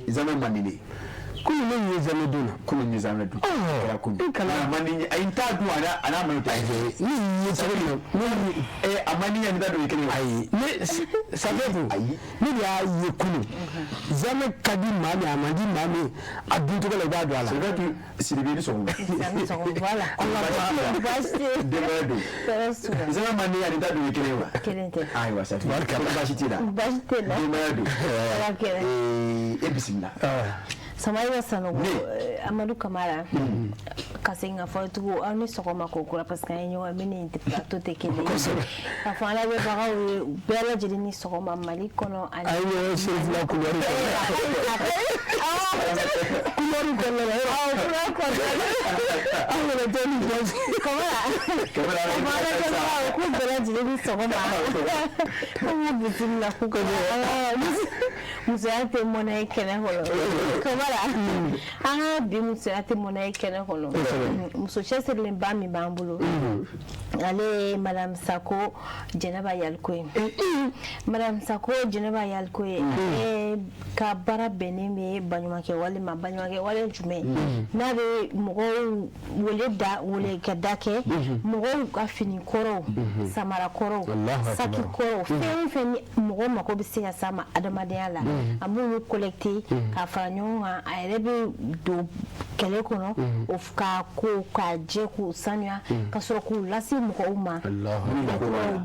ye. Zamɛ man di ne ye. Kunun ne ye zamɛ dun na. Kunun ye zamɛ dun. Kɛra kunun. I kana. A man di n ye. Ayi, n t'a dun, a n'a man di tɛ. Ne ye cogo min na. A man di n ye, n t'a dun, i kelen. Ayi, ne Safiyatu. Ayi. Ne de y'a ye kunun. Zamɛ ka di maa min, a man di maa min, a dun cogo la i b'a dɔn a la. Safiyatu Sidibe, ni sɔgɔma. Voilà. Baasi tɛ yen. Denbaya dun. Zamɛ man di n ye, ani n t'a dun, i kelen wa? Kelen tɛ. Ayiwa Safiyatu. Baasi t'i la. Baasi tɛ na. Denbaya dun. E bisimila. Samaïla Sanogo, Amadou Kamara, ka segin ka fɔ tugun aw ni sɔgɔma ko kura, parce que an ye ɲɔgɔn min ni plateau tɛ kelen ye. Ka fɔ an lamɛnbagaw ye bɛɛ lajɛlen ni sɔgɔma Mali kɔnɔ ani. A ye ɲɔgɔn Serifila Kulubali Kulubali kɔnɔna la. Awɔ, Kulubali kɔnɔna la. An yɛrɛ tɛ ni jɔsi. Kamara. Kamara. Ka fɔ an lamɛnbagaw k'u bɛɛ lajɛlen ni sɔgɔma. K'u b'u bisimila k'u musoya tɛ mɔnɛ ye kɛnɛ kɔnɔ. Kamara, an ka bi musoya tɛ mɔnɛ ye kɛnɛ kɔnɔ. Muso cɛsirilenba min b'an bolo, ale ye Madame Sako Jɛnɛba Yaliko ye. Madame Sako Jɛnɛba Yaliko ye, ale ka baara bɛnnen bɛ baɲumankɛ wale ma. Baɲumankɛ wale jumɛn? N'a bɛ mɔgɔw wele da wele ka da kɛ mɔgɔw ka fini kɔrɔw, samara kɔrɔw, saki kɔrɔw, fɛn o fɛn ni mɔgɔ mako bɛ se ka s'a ma adamadenya la, a b'olu collecter k'a fara ɲɔgɔn kan. A yɛrɛ bɛ don kɛlɛ kɔnɔ o k'a ko k'a jɛ k'u sanuya ka sɔrɔ k'u lase mɔgɔw ma. U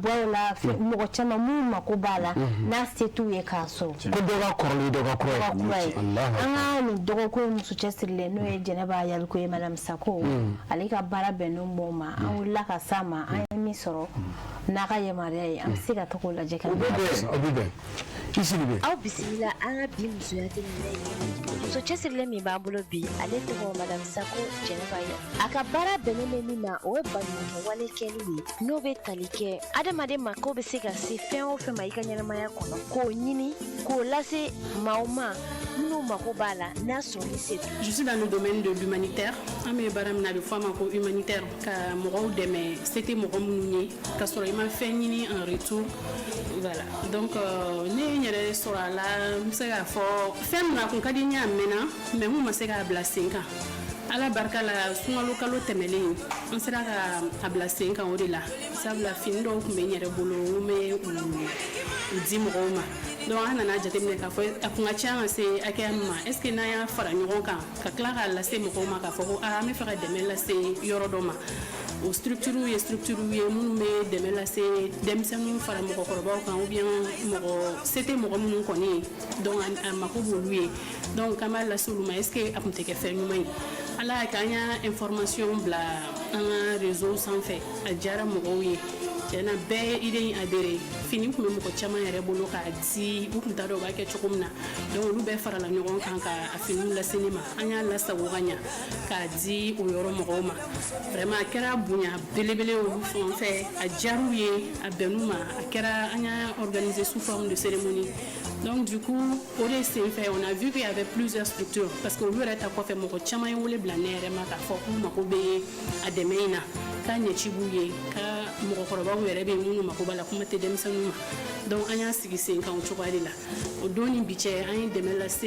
bɔ o la, mɔgɔ caman minnu mako b'a la, n'a se t'u ye k'a sɔrɔ. Ko dɔ ka kɔrɔlen dɔ ka kura ye. An ka nin dɔgɔkun muso cɛsirilen, n'o ye Jɛnɛba Yaliko ye, Madame Sako, ale ka baara bɛnnen b'o ma. An wulila ka s'a ma, an ye min sɔrɔ n'a ka yamaruya ye, an bɛ se ka taga o lajɛ ka na. O bɛ bɛn. I Sidibe. Aw bisimila an ka bi musoya tɛ mɔnɛ ye. Muso cɛsirilen min b'an bolo bi, ale tɔgɔ Madame Sako Jɛnɛba Yaliko. A ka baara bɛnnen bɛ min ma, o ye baɲumankɛ wale kɛli ye, n'o bɛ tali kɛ adamaden ma k'o bɛ se ka se fɛn o fɛn ma i ka ɲɛnamaya kɔnɔ, k'o ɲini k'o lase maaw ma minnu mako b'a la n'a sɔrɔli se t'u ye. Je suis dans le domaine de l'humanitaire. An bɛ baara min na, a bɛ fɔ a ma ko humanitaire, ka mɔgɔw dɛmɛ se tɛ mɔgɔ minnu ye, ka sɔrɔ i ma fɛn ɲini en retour. Voilà. Donc ne ye n yɛrɛ sɔrɔ a la, n bɛ se k'a fɔ fɛn min a kun ka di n ye a mɛnna, mais mun ma se k'a bila sen kan. Ala barika la, sunkalo kalo tɛmɛlen, n sera ka a bila sen kan. O de la, sabula fini dɔw tun bɛ n yɛrɛ bolo, n bɛ u di mɔgɔw ma. Donc an nana jateminɛ k'a fɔ a kun ka ca ka se hakɛya min ma, est ce que n'an y'a fara ɲɔgɔn kan ka tila k'a lase mɔgɔw ma, k'a fɔ ko aa, an bɛ fɛ ka dɛmɛ lase yɔrɔ dɔ ma. O structure ye structure ye minnu bɛ dɛmɛ lase denmisɛnninw fara mɔgɔkɔrɔbaw kan, ou bien mɔgɔ se tɛ mɔgɔ minnu kɔni ye, donc a mako b'olu ye, donc k'an b'a lase olu ma, est ce que a tun tɛ kɛ fɛn ɲuman ye? Ala y'a kɛ, an y'a information bila an ka réseau sanfɛ, a diyara mɔgɔw ye. Tiɲɛna, bɛɛ ye idée in adhéré. Fini tun bɛ mɔgɔ caman yɛrɛ bolo k'a di, u tun t'a dɔn u b'a kɛ cogo min na. Donc olu bɛɛ farala ɲɔgɔn kan ka a finiw lase ne ma. An y'a lasago ka ɲa k'a di o yɔrɔ mɔgɔw ma. Vraiment, a kɛra bonya belebele olu fan fɛ, a diyar'u ye, a bɛnn'u ma. A kɛra, an y'a organisé sous forme de cérémonie. Donc du coup, o de senfɛ, on a vu qu'il y avait plusieurs structures, parce que olu yɛrɛ ta kɔfɛ, mɔgɔ caman ye wele bila ne yɛrɛ ma k'a fɔ k'u mago bɛ a dɛmɛ in na, k'a ɲɛci b'u ye, ka mɔgɔkɔrɔbaw yɛrɛ bɛ yen minnu mako b'a la, kuma tɛ denmisɛnninw ma. Donc an y'a sigi sen kan o cogoya de la. O don ni bi cɛ, an ye dɛmɛ lase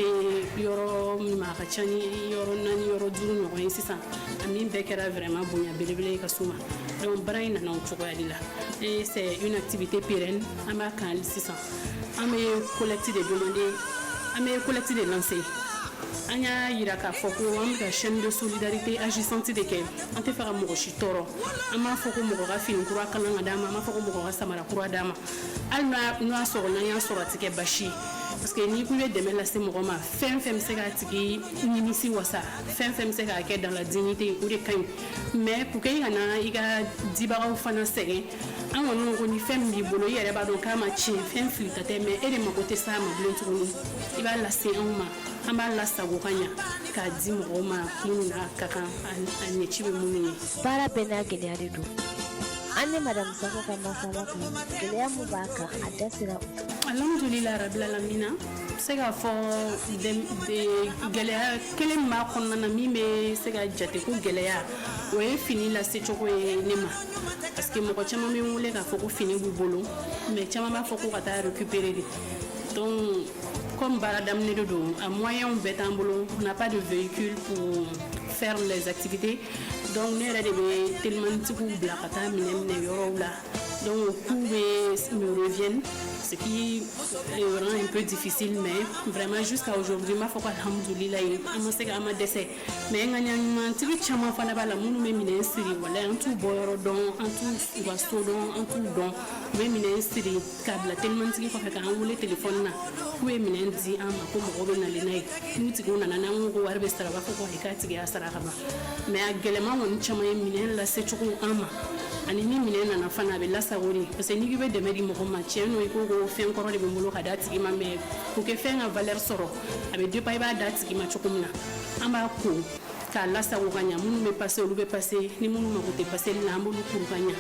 yɔrɔ min ma, a ka ca ni yɔrɔ naani, yɔrɔ duuru ɲɔgɔn ye sisan. A min bɛɛ kɛra vraiment bonya belebele ye ka s'u ma. Donc baara in nana o cogoya de la et c'est une activité pérenne. An b'a kan hali sisan, an bɛ collecte de demander, an bɛ collecte de lancer. An y'a yira k'a fɔ ko an bɛ ka chaîne de solidarité agissante de kɛ. An tɛ fɛ ka mɔgɔ si tɔɔrɔ. An b'a fɔ ko mɔgɔ ka fini kura kalan ka d'a ma, an b'a fɔ ko mɔgɔ ka samara kura d'a ma. Hali n'o y'a sɔrɔ, n'an y'a sɔrɔ, a tɛ kɛ basi ye, parce que n'i ko i bɛ dɛmɛ lase mɔgɔ ma, fɛn fɛn bɛ se k'a tigi nimisi wasa, fɛn fɛn bɛ se k'a kɛ dans la dignité, o de ka ɲi. Mais pour que i kana i ka dibagaw fana sɛgɛn, an kɔni ko ni fɛn min b'i bolo, i yɛrɛ b'a dɔn k'a ma tiɲɛ, fɛn filita tɛ, mais e de mako tɛ s'a ma bilen tuguni, i b'a lase anw ma, an b'a lasago ka ɲa k'a di mɔgɔw ma minnu n'a ka kan, a ɲɛci bɛ minnu ye. Baara bɛɛ n'a gɛlɛya de don. An ni Madame Sako ka masala kɔnɔ, gɛlɛya mun b'a kan, a da sera o. Alhamdulillah rabil alamina. N bɛ se k'a fɔ gɛlɛya kelen min b'a kɔnɔna na, min bɛ se ka jate ko gɛlɛya, o ye fini lase cogo ye ne ma, parce que mɔgɔ caman bɛ n wele k'a fɔ ko fini b'u bolo, mais caman b'a fɔ ko ka taa récupérer de. Donc comme baara daminɛ de don, a moyens bɛɛ t'an bolo, on n'a pas de véhicule pour faire les activités. Donc ne yɛrɛ de bɛ telimanitigiw bila ka taa minɛ minɛ yɔrɔw la. Donc o coût bɛ me reviennent, ce qui rend un peu difficile. Mais vraiment, jusqu'à aujourd'hui, n b'a fɔ ko alhamdulilayi, an ma se ka an ma dɛsɛ. Mais ŋaniya ɲumantigi caman fana b'a la minnu bɛ minɛn siri. Walayi, an t'u bɔ yɔrɔ dɔn, an t'u u ka so dɔn, an t'u dɔn. U bɛ minɛn siri k'a bila telimantigi kɔfɛ, k'an wele telefɔni na k'u ye minɛn di an ma, ko mɔgɔw bɛ nalen n'a ye. N'u tigiw nana, n'an ko ko wari bɛ sara, u b'a fɔ ko ayi, k'a tigi y'a sara ka ban. Mais a gɛlɛman kɔni caman ye minɛn lase cogo an ma, ani ni minɛn nana fana, a bɛ lasago de, parce que n'i k'i bɛ dɛmɛ di mɔgɔ ma, tiɲɛ n'o, i ko ko fɛn kɔrɔ de bɛ n bolo ka d'a tigi ma, mais pour que fɛn ka valeur sɔrɔ, a bɛ dépend i b'a d'a tigi ma cogo min na. An b'a ko k'a lasago ka ɲa. Minnu bɛ passer, olu bɛ passer. Ni minnu mago tɛ passeli la, an b'olu kuru ka ɲa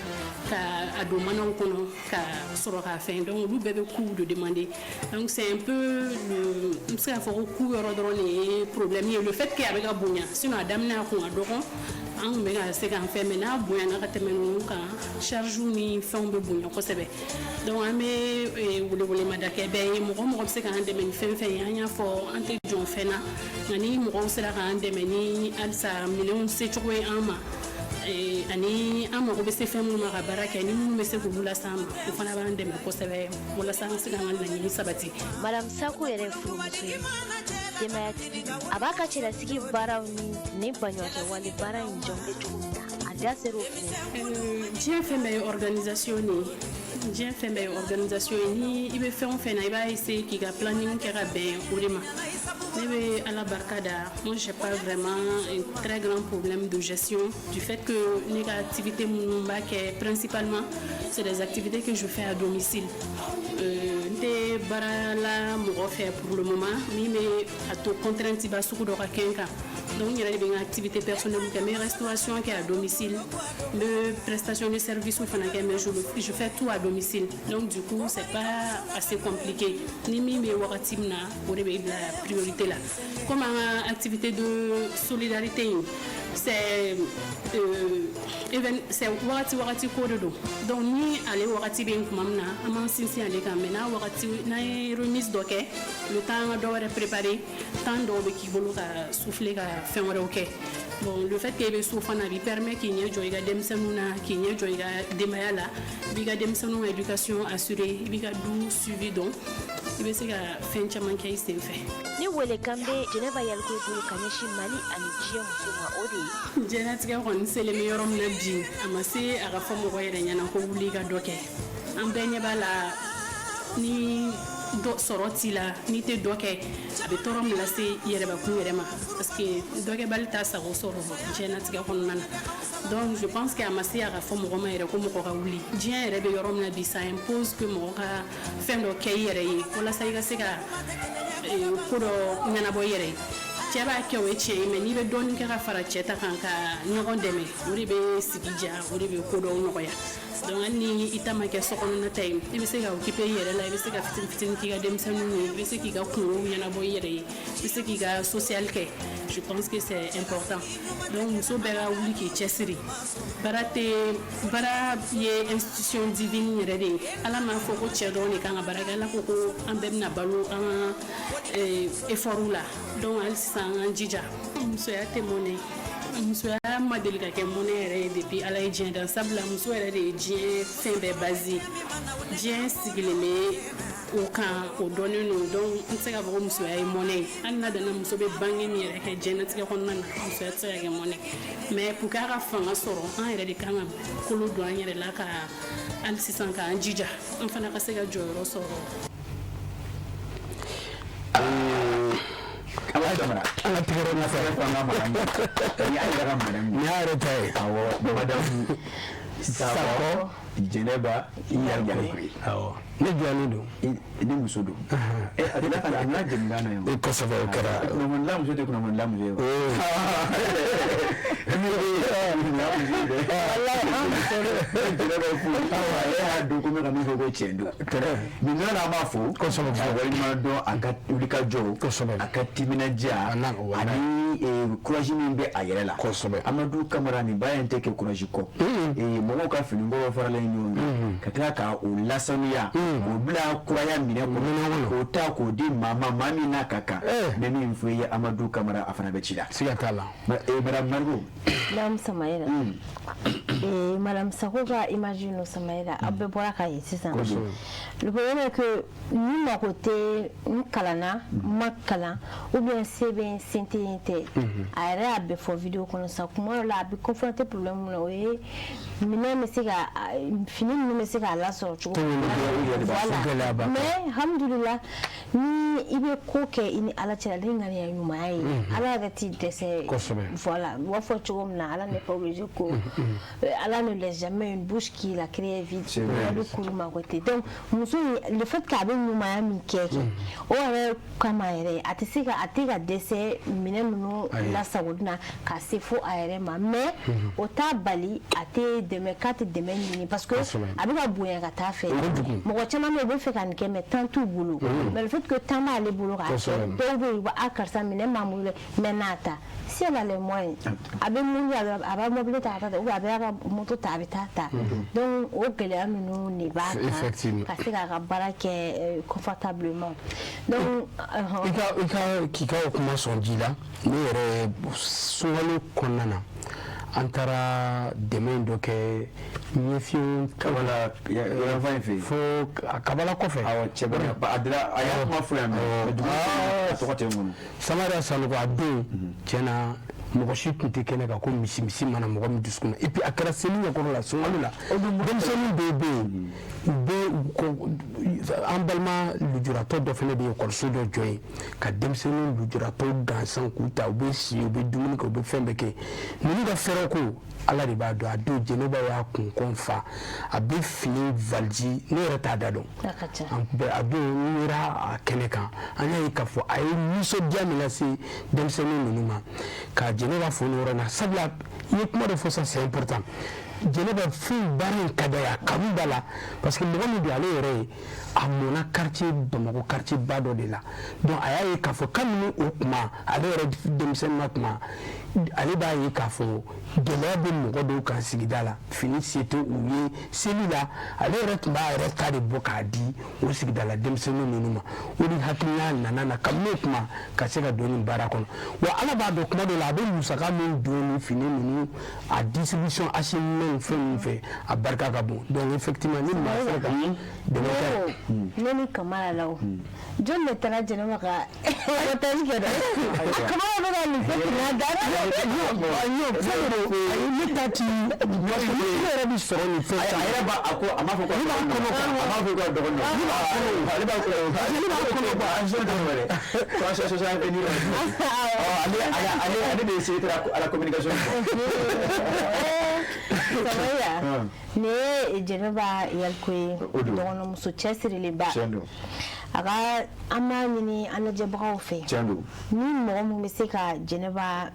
ka a don manaw kɔnɔ ka sɔrɔ k'a fɛn. Donc olu bɛɛ bɛ coût de demander. Donc c'est un peu le, n bɛ se k'a fɔ ko coût yɔrɔ dɔrɔn de ye problème ye, le fait que a bɛ ka bonya. Sinon a daminɛ, a kun ka dɔgɔn, an kun bɛ ka se k'an fɛn, mais n'a bonyana ka tɛmɛ ninnu kan, charge ni fɛnw bɛ bonya kosɛbɛ. Donc an bɛ welewelemada kɛ bɛɛ ye, mɔgɔ mɔgɔ bɛ se k'an dɛmɛ ni fɛn fɛn ye. An y'a fɔ, an tɛ jɔn fɛn na, nka ni mɔgɔw sera k'an dɛmɛ ni halisa minɛnw secogo ye an ma, ani an mago bɛ se fɛn minnu ma ka baara kɛ, ni minnu bɛ se k'olu las'an ma, o fana b'an dɛmɛ kosɛbɛ walasa an ka se k'an ka laɲini sabati. Madame Sako yɛrɛ ye furumuso ye, denbayatigi. A b'a ka cɛlasigi baaraw ni baɲumankɛ wale baara in jɔnbe cogo min na, a da ser'o fɛnɛ. Diɲɛ fɛn bɛɛ ye organisation de ye, diɲɛ fɛn bɛɛ ye organisation ye. Ni i bɛ fɛn o fɛn na, i b'a essayer k'i ka planning kɛ ka bɛn o de ma. Ne bɛ Ala barika da, moi j'ai pas vraiment un très grand problème de gestion, du fait que ne ka activité minnu b'a kɛ, principalement c'est des activités que je fais à domicile. N tɛ baara la mɔgɔ fɛ pour le moment min bɛ a to contrainte ba sugu dɔ ka kɛ n kan. Donc n yɛrɛ de bɛ n ka activité personnelle kɛ, n bɛ restauration kɛ à domicile, n bɛ prestation de service fana kɛ, mais je fais tout à domicile. Donc du coup, c'est pas assez compliqué. Ni min bɛ wagati min na, o de bɛ bila priorité la. Comme an ka activité de solidarité in, c'est wagati wagati ko de don. Donc ni ale wagati bɛ yen tuma min na, an b'an sinsin ale kan. Mais n'a wagati, n'an ye remise dɔ kɛ, le temps an ka dɔ wɛrɛ préparer, temps dɔw bɛ k'i bolo ka souffler, ka fɛn wɛrɛw kɛ. Bon, le fait que i bɛ so fana, a b'i permet k'i ɲɛ jɔ i ka denmisɛnninw na, k'i ɲɛ jɔ i ka denbaya la, i b'i ka denmisɛnninw ka éducation assurer, i b'i ka du suivi. Donc i bɛ se ka fɛn caman kɛ i sen fɛ. Ni welekan bɛ Jɛnɛba Yaliko bolo ka ɲɛsin Mali ani diɲɛ muso ma, o de ye. Diɲɛlatigɛ kɔni selen bɛ yɔrɔ min na bi, a ma se a ka fɔ mɔgɔ yɛrɛ ɲɛna ko wuli ka dɔ kɛ. An bɛɛ ɲɛ b'a la ni Dɔ sɔrɔ t'i la, n'i tɛ dɔ kɛ, a bɛ tɔɔrɔ min lase i yɛrɛbakun yɛrɛ ma, parce que dɔkɛbali t'a sago sɔrɔ diɲɛnatigɛ kɔnɔna na. Donc je pense que a ma se a ka fɔ mɔgɔ ma yɛrɛ ko mɔgɔ ka wuli. Diɲɛ yɛrɛ bɛ yɔrɔ min na bi, ça impose que mɔgɔ ka fɛn dɔ kɛ i yɛrɛ ye walasa i ka se ka ko dɔ ɲɛnabɔ i yɛrɛ ye. Cɛ b'a kɛ, o ye tiɲɛ ye, mais n'i bɛ dɔɔnin kɛ ka fara cɛ ta kan ka ɲɔgɔn dɛmɛ, o de bɛ sigi diya, o de bɛ ko dɔw nɔgɔya. Donc hali ni i ta ma kɛ sokɔnɔna ta ye, i bɛ se ka occuper i yɛrɛ la, i bɛ se ka fitini fitini k'i ka denmisɛnninw ye, i bɛ se k'i ka kungow ɲɛnabɔ i yɛrɛ ye, i bɛ se k'i ka social kɛ. Je pense que c'est important. Donc muso bɛɛ ka wuli k'i cɛsiri. Baara tɛ, baara ye institution divine yɛrɛ de ye. Ala m'a fɔ ko cɛ dɔrɔn de kan ka baara kɛ. Ala ko ko an bɛɛ bɛna balo an ka effort la. Donc hali sisan, an k'an jija. Musoya tɛ mɔnɛ, musoya ma deli ka kɛ mɔnɛ yɛrɛ ye depuis Ala ye diɲɛ dan, sabula muso yɛrɛ de ye diɲɛ fɛn bɛɛ base ye. Diɲɛ sigilen bɛ o kan, o dɔnnen don. Donc n tɛ se k'a fɔ ko musoya ye mɔnɛ ye. Hali n'a danna muso bɛ bange min yɛrɛ kɛ diɲɛnatigɛ kɔnɔna na, musoya tɛ se ka kɛ mɔnɛ. Mais pour que a ka fanga sɔrɔ, an yɛrɛ de kan ka kolo don an yɛrɛ la, ka hali sisan k'an jija, an fana ka se ka jɔyɔrɔ sɔrɔ. Ala jamana an ka tigɛrɛ ɲɛfɛ fɔ an ka madame, ni y'a yɛrɛ ka madame, nin y'a yɛrɛ ta ye. Awɔ, madame Sakɔ Jɛnɛba Yalikoye. Awɔ, ne jɔnnen don. Ne muso don. A delila ka na, a nana jɛmukan na yan. Kosɛbɛ, o kɛra. Kunnafonidila muso tɛ kunnafonidila muso ye wa? Muso ye dɛ. Jɛnɛba fo. Awa, e y'a dɔn ko n bɛ ka min fɔ ko tiɲɛ don. Nin yɔrɔ la, an b'a fo. Kosɛbɛ. A waleɲuman dɔn a ka wulikajɔ. Kosɛbɛ. A ka timinadiya. Ani courage min bɛ a yɛrɛ la. Kosɛbɛ. Amadu Kamara, nin baara in tɛ kɛ courage kɔ. Mɔgɔw ka fini kɔrɔ faralen ɲɔgɔn kan, ka tila ka o lasanuya, k'o bila kuraya minɛ kɔnɔ, k'o ta k'o di maa ma, maa min n'a ka kan. N bɛ min fɔ i ye, Amadu Kamara, a fana bɛ ci la. Siga t'a la. Madame Marigo. Madame Samayira. Madame Sako ka image ninnu, Samayira, aw bɛɛ bɔra k'a ye sisan. Le problème est que ni mako tɛ n kalanna, n ma kalan, ou bien se bɛ n sen tɛ n tɛ. A yɛrɛ y'a bɛɛ fɔ vidéo kɔnɔ sisan. Kuma dɔ la, a bɛ confronter problème mun na, o ye minɛn bɛ se ka fini ninnu bɛ se k'a lasɔrɔ cogo min na. Voilà, mais alhamdulillah, ni i bɛ ko kɛ i ni Ala cɛ la ni ŋaniya ɲumanya ye, Ala yɛrɛ t'i dɛsɛ. Voilà, u b'a fɔ cogo min na, Ala n'est pas obligé ko Ala ne laisse jamais une bouche qu'il a créée vide. A bɛ kuru mako tɛ. Donc muso in, le fait k'a bɛ ɲumanya min kɛ, o yɛrɛ kama yɛrɛ, a tɛ se ka, a tɛ ka dɛsɛ minɛn ninnu lasagoli na ka se fo a yɛrɛ ma. Mais o t'a bali a tɛ dɛmɛ, k'a tɛ dɛmɛ ɲini, parce que a bɛ ka bonya ka taa fɛ. Mɔgɔ caman bɛ yen, u bɛ fɛ ka nin kɛ, mais temps t'u bolo. Mais le fait que temps b'ale bolo k'a kɛ, dɔw bɛ yen, u b'a a karisa, minɛn b'an bolo dɛ, mais n'a ta, si elle a les moyens, a bɛ mun kɛ? A b'a mobili ta ka taa, ou bien a bɛ a ka moto ta, a bɛ taa ta. Donc o gɛlɛya ninnu de b'a kan ka se k'a ka baara kɛ confortablement. Donc I ka k'i ka o kuma sɔn ji la, ne yɛrɛ, sunkalo kɔnɔna na, an taara dɛmɛ dɔ kɛ ɲɛfinw. Kabala yanfan in fɛ yen. Fo a Kabala kɔfɛ. Awɔ, cɛ a dira, a y'a kuma fɔ yan, mais dugu a tɔgɔ tɛ n kɔnɔ. Samara Sanogo, a don tiɲɛna, mɔgɔ si tun tɛ kɛnɛ kan ko misi misi mana mɔgɔ min dusukun na. Et puis a kɛra seli ɲɛkɔrɔ la, sunkalo la, denmisɛnnin dɔw bɛ yen, u bɛ an balima lujuratɔ dɔ fana bɛ ekɔliso dɔ jɔ yen ka denmisɛnnin lujuratɔ gansan k'u ta, u bɛ si, u bɛ dumuni kɛ, u bɛ fɛn bɛɛ kɛ. Ninnu ka fɛɛrɛ ko, Ala de b'a dɔn. A don Jɛnɛba y'a kunkɔn fa, a bɛ fini valiji, ne yɛrɛ t'a da dɔn. A don n yera a kɛnɛ kan, an y'a ye k'a fɔ a ye nisɔndiya min lase denmisɛnnin ninnu ma, ka Jɛnɛba fo nin yɔrɔ in na, sabula i ye kuma dɔ fɔ sisan, c'est important. Jɛnɛba fɛn baara in ka d'a ye, a kanu b'a la, parce que mɔgɔ min don, ale yɛrɛ ye, a mɔnna quartier, Bamakɔ quartier ba dɔ de la. Donc a y'a ye k'a fɔ kabini o kuma, ale yɛrɛ denmisɛnnin ma kuma, ale b'a ye k'a fɔ gɛlɛya bɛ mɔgɔ dɔw kan sigida la, fini se tɛ u ye seli la. Ale yɛrɛ tun b'a yɛrɛ ta de bɔ k'a di o sigida la denmisɛnnin ninnu ma. O de hakilina nana na kabini o kuma ka se ka don nin baara kɔnɔ. Wa Ala b'a dɔn, kuma dɔ la, a bɛ musaka min don ni fini ninnu a distribution, acheminement ni fɛn ninnu fɛ, a barika ka bon. Donc effectivement, ni maa sera ka dɛmɛ kɛ. Ne ni Kamara la, o jɔn de taara Jɛnɛba ka Reportage kɛ dɛ. Kamara bɛ ka nin fɛn n'a da. Fɛn de don, ayi, ne ta ti, parce que ne yɛrɛ bi sɔrɔ nin fɛn A caman. yɛrɛ b'a a ko a m'a fɔ ko Ne b'a kɔnɔ quoi. A m'a fɔ ko a dɔgɔnin don. Ne b'a kɔnɔ. Ale b'a kɔnɔ. Parce que ne b'a kɔnɔ quoi. Action tɛ wɛrɛ. François social avenir. Ɔ, ale de ye secrétaire à la communication. Samaïla, nin ye Jɛnɛba Yaliko ye, O don. dɔgɔnɔmuso cɛsirilenba. Tiɲɛ don. A ka an b'a ɲini an lajɛbagaw fɛ. Tiɲɛ don. Ni mɔgɔ min bɛ se ka Jɛnɛba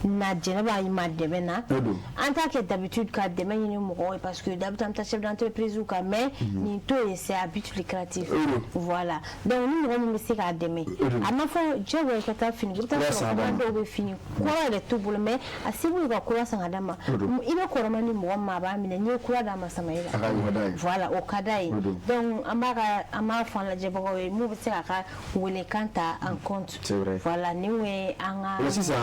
na, Jɛnɛba ma dɛmɛ na. O don. An t'a kɛ d'habitude ka dɛmɛ ɲini mɔgɔw ye, parce que d'habitude an bɛ taa chef d'entreprise kan, mais nin t'o ye, c'est à but lucratif. O don. Voilà, donc ni mɔgɔ min bɛ se k'a dɛmɛ, O don. a ma fɔ diyagoya i ka taa fini, i bɛ taa Kura sɔrɔ san a kuma d'a ma. dɔw bɛ fini kɔrɔ yɛrɛ t'u bolo, mais a se b'u ye ka kura san ka d'a ma. O don. I bɛ kɔrɔma ni mɔgɔ min ma, a b'a minɛ, n'i ye kura d'a ma, sama i la. A ka o ka d'a ye. Voilà, o ka d'a ye. O don. Donc an b'a ka an b'a fɔ an lajɛbagaw ye mun bɛ se k'a ka welekan ta en compte. C'est vrai. Voilà, nin kun ye an ka O la sisan,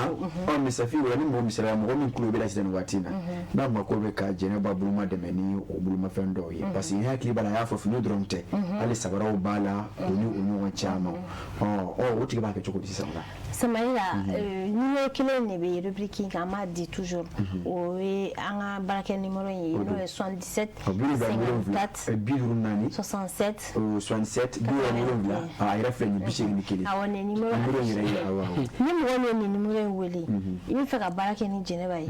ɔ, Misafi, o la ni mɔgɔ misaliya mɔgɔ min tulo bɛ la sisan nin waati in na, n'a mako bɛ ka Jɛnɛba boloma dɛmɛ ni o bolomafɛn dɔw ye, parce que n hakili b'a la, a y'a fɔ fini dɔrɔn tɛ, hali sabaraw b'a la, o ni o ɲɔgɔn caman. Ɔ ɔ, o tigi b'a kɛ cogo di sisan o la? Samaïla, numéro kelen de bɛ rubrique in kan, an b'a di toujours, o ye an ka baarakɛ numéro in ye, n'o ye 77 Ɔ, 77 54 54 67 67 77, a yɛrɛ filɛ nin 81. Awɔ, nin numéro Numéro in yɛrɛ ye, awɔ awɔ. Ni mɔgɔ min ye nin numéro in wele, i bɛ fɛ ka baara kɛ ni Jɛnɛba ye,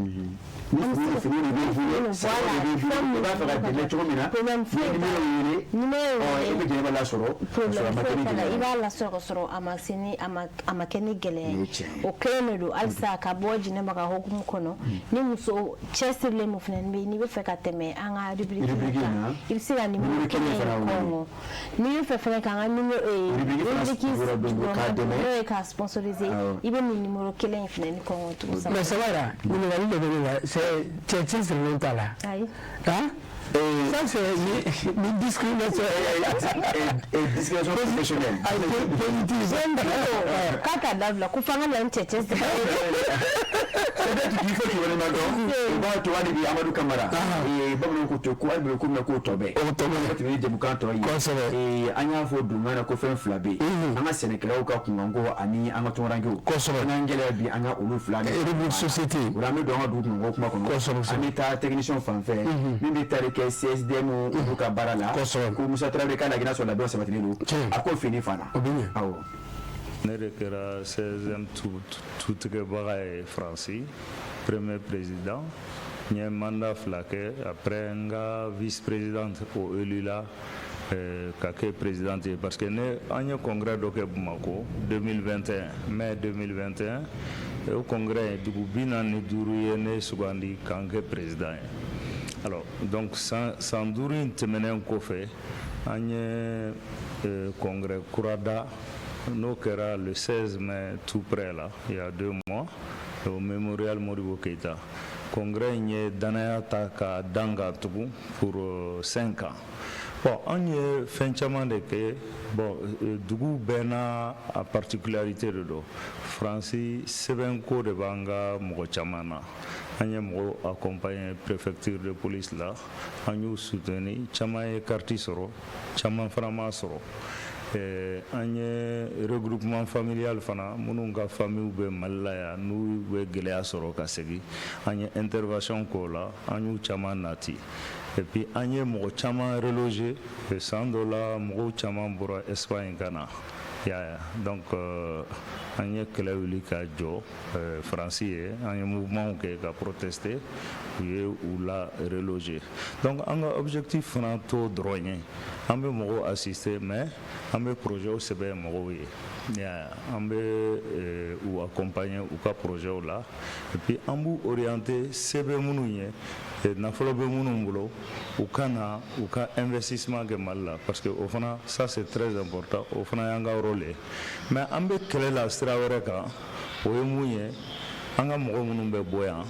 Ni fini de b'i bolo, sabaraw de b'i bolo, i b'a fɛ ka dɛmɛ cogo min na, problème n'i ye foyi t'a numéro la. in wele, Numéro in ɔ, e bɛ wele, Jɛnɛba lasɔrɔ ka sɔrɔ a problème ma kɛ foyi ni t'a la, gɛlɛya i ye. b'a lasɔrɔ ka sɔrɔ a ma se ni a ma kɛ ni gɛlɛya Nin ye. ye tiɲɛ ye. O kelen de don halisa ka bɔ Jɛnɛba ka hokumu kɔnɔ. Ni muso cɛsirilen min fana bɛ yen, n'i bɛ fɛ ka tɛmɛ an ka rubrique Rubrique in kan, na, i bɛ se ka numéro numéro kelen kelen fana in wele. kɔngɔ. N'i bɛ fɛ fana k'an ka numéro Rubrique fana rubrique jukɔrɔ don k'a dɛmɛ. n'o ye k'a sponsoriser, Awɔ. i bɛ nin numéro kelen in fana ni kɔngɔ tugun. Mais Samara, ɲininkali dɔ bɛ ne la, c'est cɛ cɛsirilen t'a la. Ayi. Hein? Ça, c'est ni discrimination. Et discrimination professionnelle. Ayi, politique. K'a t'a dabila ko f'an ka na ni cɛ cɛsirilen. Peut-être qu'il faut qu'il wale dɔn, o b'a to hali bi Amadu Kamara, bamananw ko to ko hali bi ko min na k'o tɔ bɛɛ O tɔ bɛɛ. O tɛmɛ ni jɛmukan tɔ ye. Kosɛbɛ. An y'a fɔ donkan na ko fɛn fila bɛ yen, an ka sɛnɛkɛlaw ka kunkanko ani an ka tunkarankew. Kosɛbɛ. An k'an gɛlɛya bi an ka olu fila de. Rubrique société. O la an bɛ don an ka dugu kunkanko kuma kɔnɔ. Kosɛbɛ. An bɛ taa technicien fan fɛ min bɛ tali kɛ CSDM olu ka baara la. Kosɛbɛ. Ko Musa Tarawele k'a lajɛ n'a sɔrɔ labɛnw sabatilen don. Tiɲɛ. A ko fini fana. O bɛ ɲɛ. Awɔ. Ne de kɛra 16e tutigɛbaga ye Faransi, premier président. N ye mandat fila kɛ, après n ka vice présidente o élu la ka kɛ présidente ye, parce que ne an ye congrès dɔ kɛ Bamako 2021, mai 2021. O congrès in, dugu 45 ye ne sugandi k'an kɛ président ye. Alors donc san 5 in tɛmɛnen kɔfɛ, an ye congrès kura da, n'o kɛra le 16 mai tout près là, il y a 2 mois, au mémorial Modibo Keïta. Congrès in ye danaya ta ka dan kan tugun pour 5 ans. Bon, an ye fɛn caman de kɛ. Bon, dugu bɛɛ n'a a particularité de don. Faransi sɛbɛnko de b'an ka mɔgɔ caman na. An ye mɔgɔw accompagner préfecture de police la, an y'u soutenir, caman ye carte sɔrɔ, caman fana m'a sɔrɔ. An ye regroupement familial fana, minnu ka famille bɛ Mali la yan, n'u bɛ gɛlɛya sɔrɔ ka segin, an ye intervention k'o la, an y'u caman nati. Et puis an ye mɔgɔ caman reloger. San dɔ la, mɔgɔw caman bɔra Espagne ka na. I y'a ye, donc an ye kɛlɛ wuli ka jɔ Faransi ye, an ye mouvement kɛ ka protester, u ye u la reloger. Donc an ka objectif fana t'o dɔrɔn ye. An bɛ mɔgɔw assister, mais an bɛ projet sɛbɛn mɔgɔw ye. I y'a ye, an bɛ u accompagner u ka projet la, et puis an b'u orienter se bɛ minnu ye, nafolo bɛ minnu bolo, u ka na u ka investissement kɛ Mali la, parce que o fana, ça c'est très important, o fana y'an ka rôle ye. Mais an bɛ kɛlɛ la sira wɛrɛ kan, o ye mun ye? An ka mɔgɔ minnu bɛ bɔ yan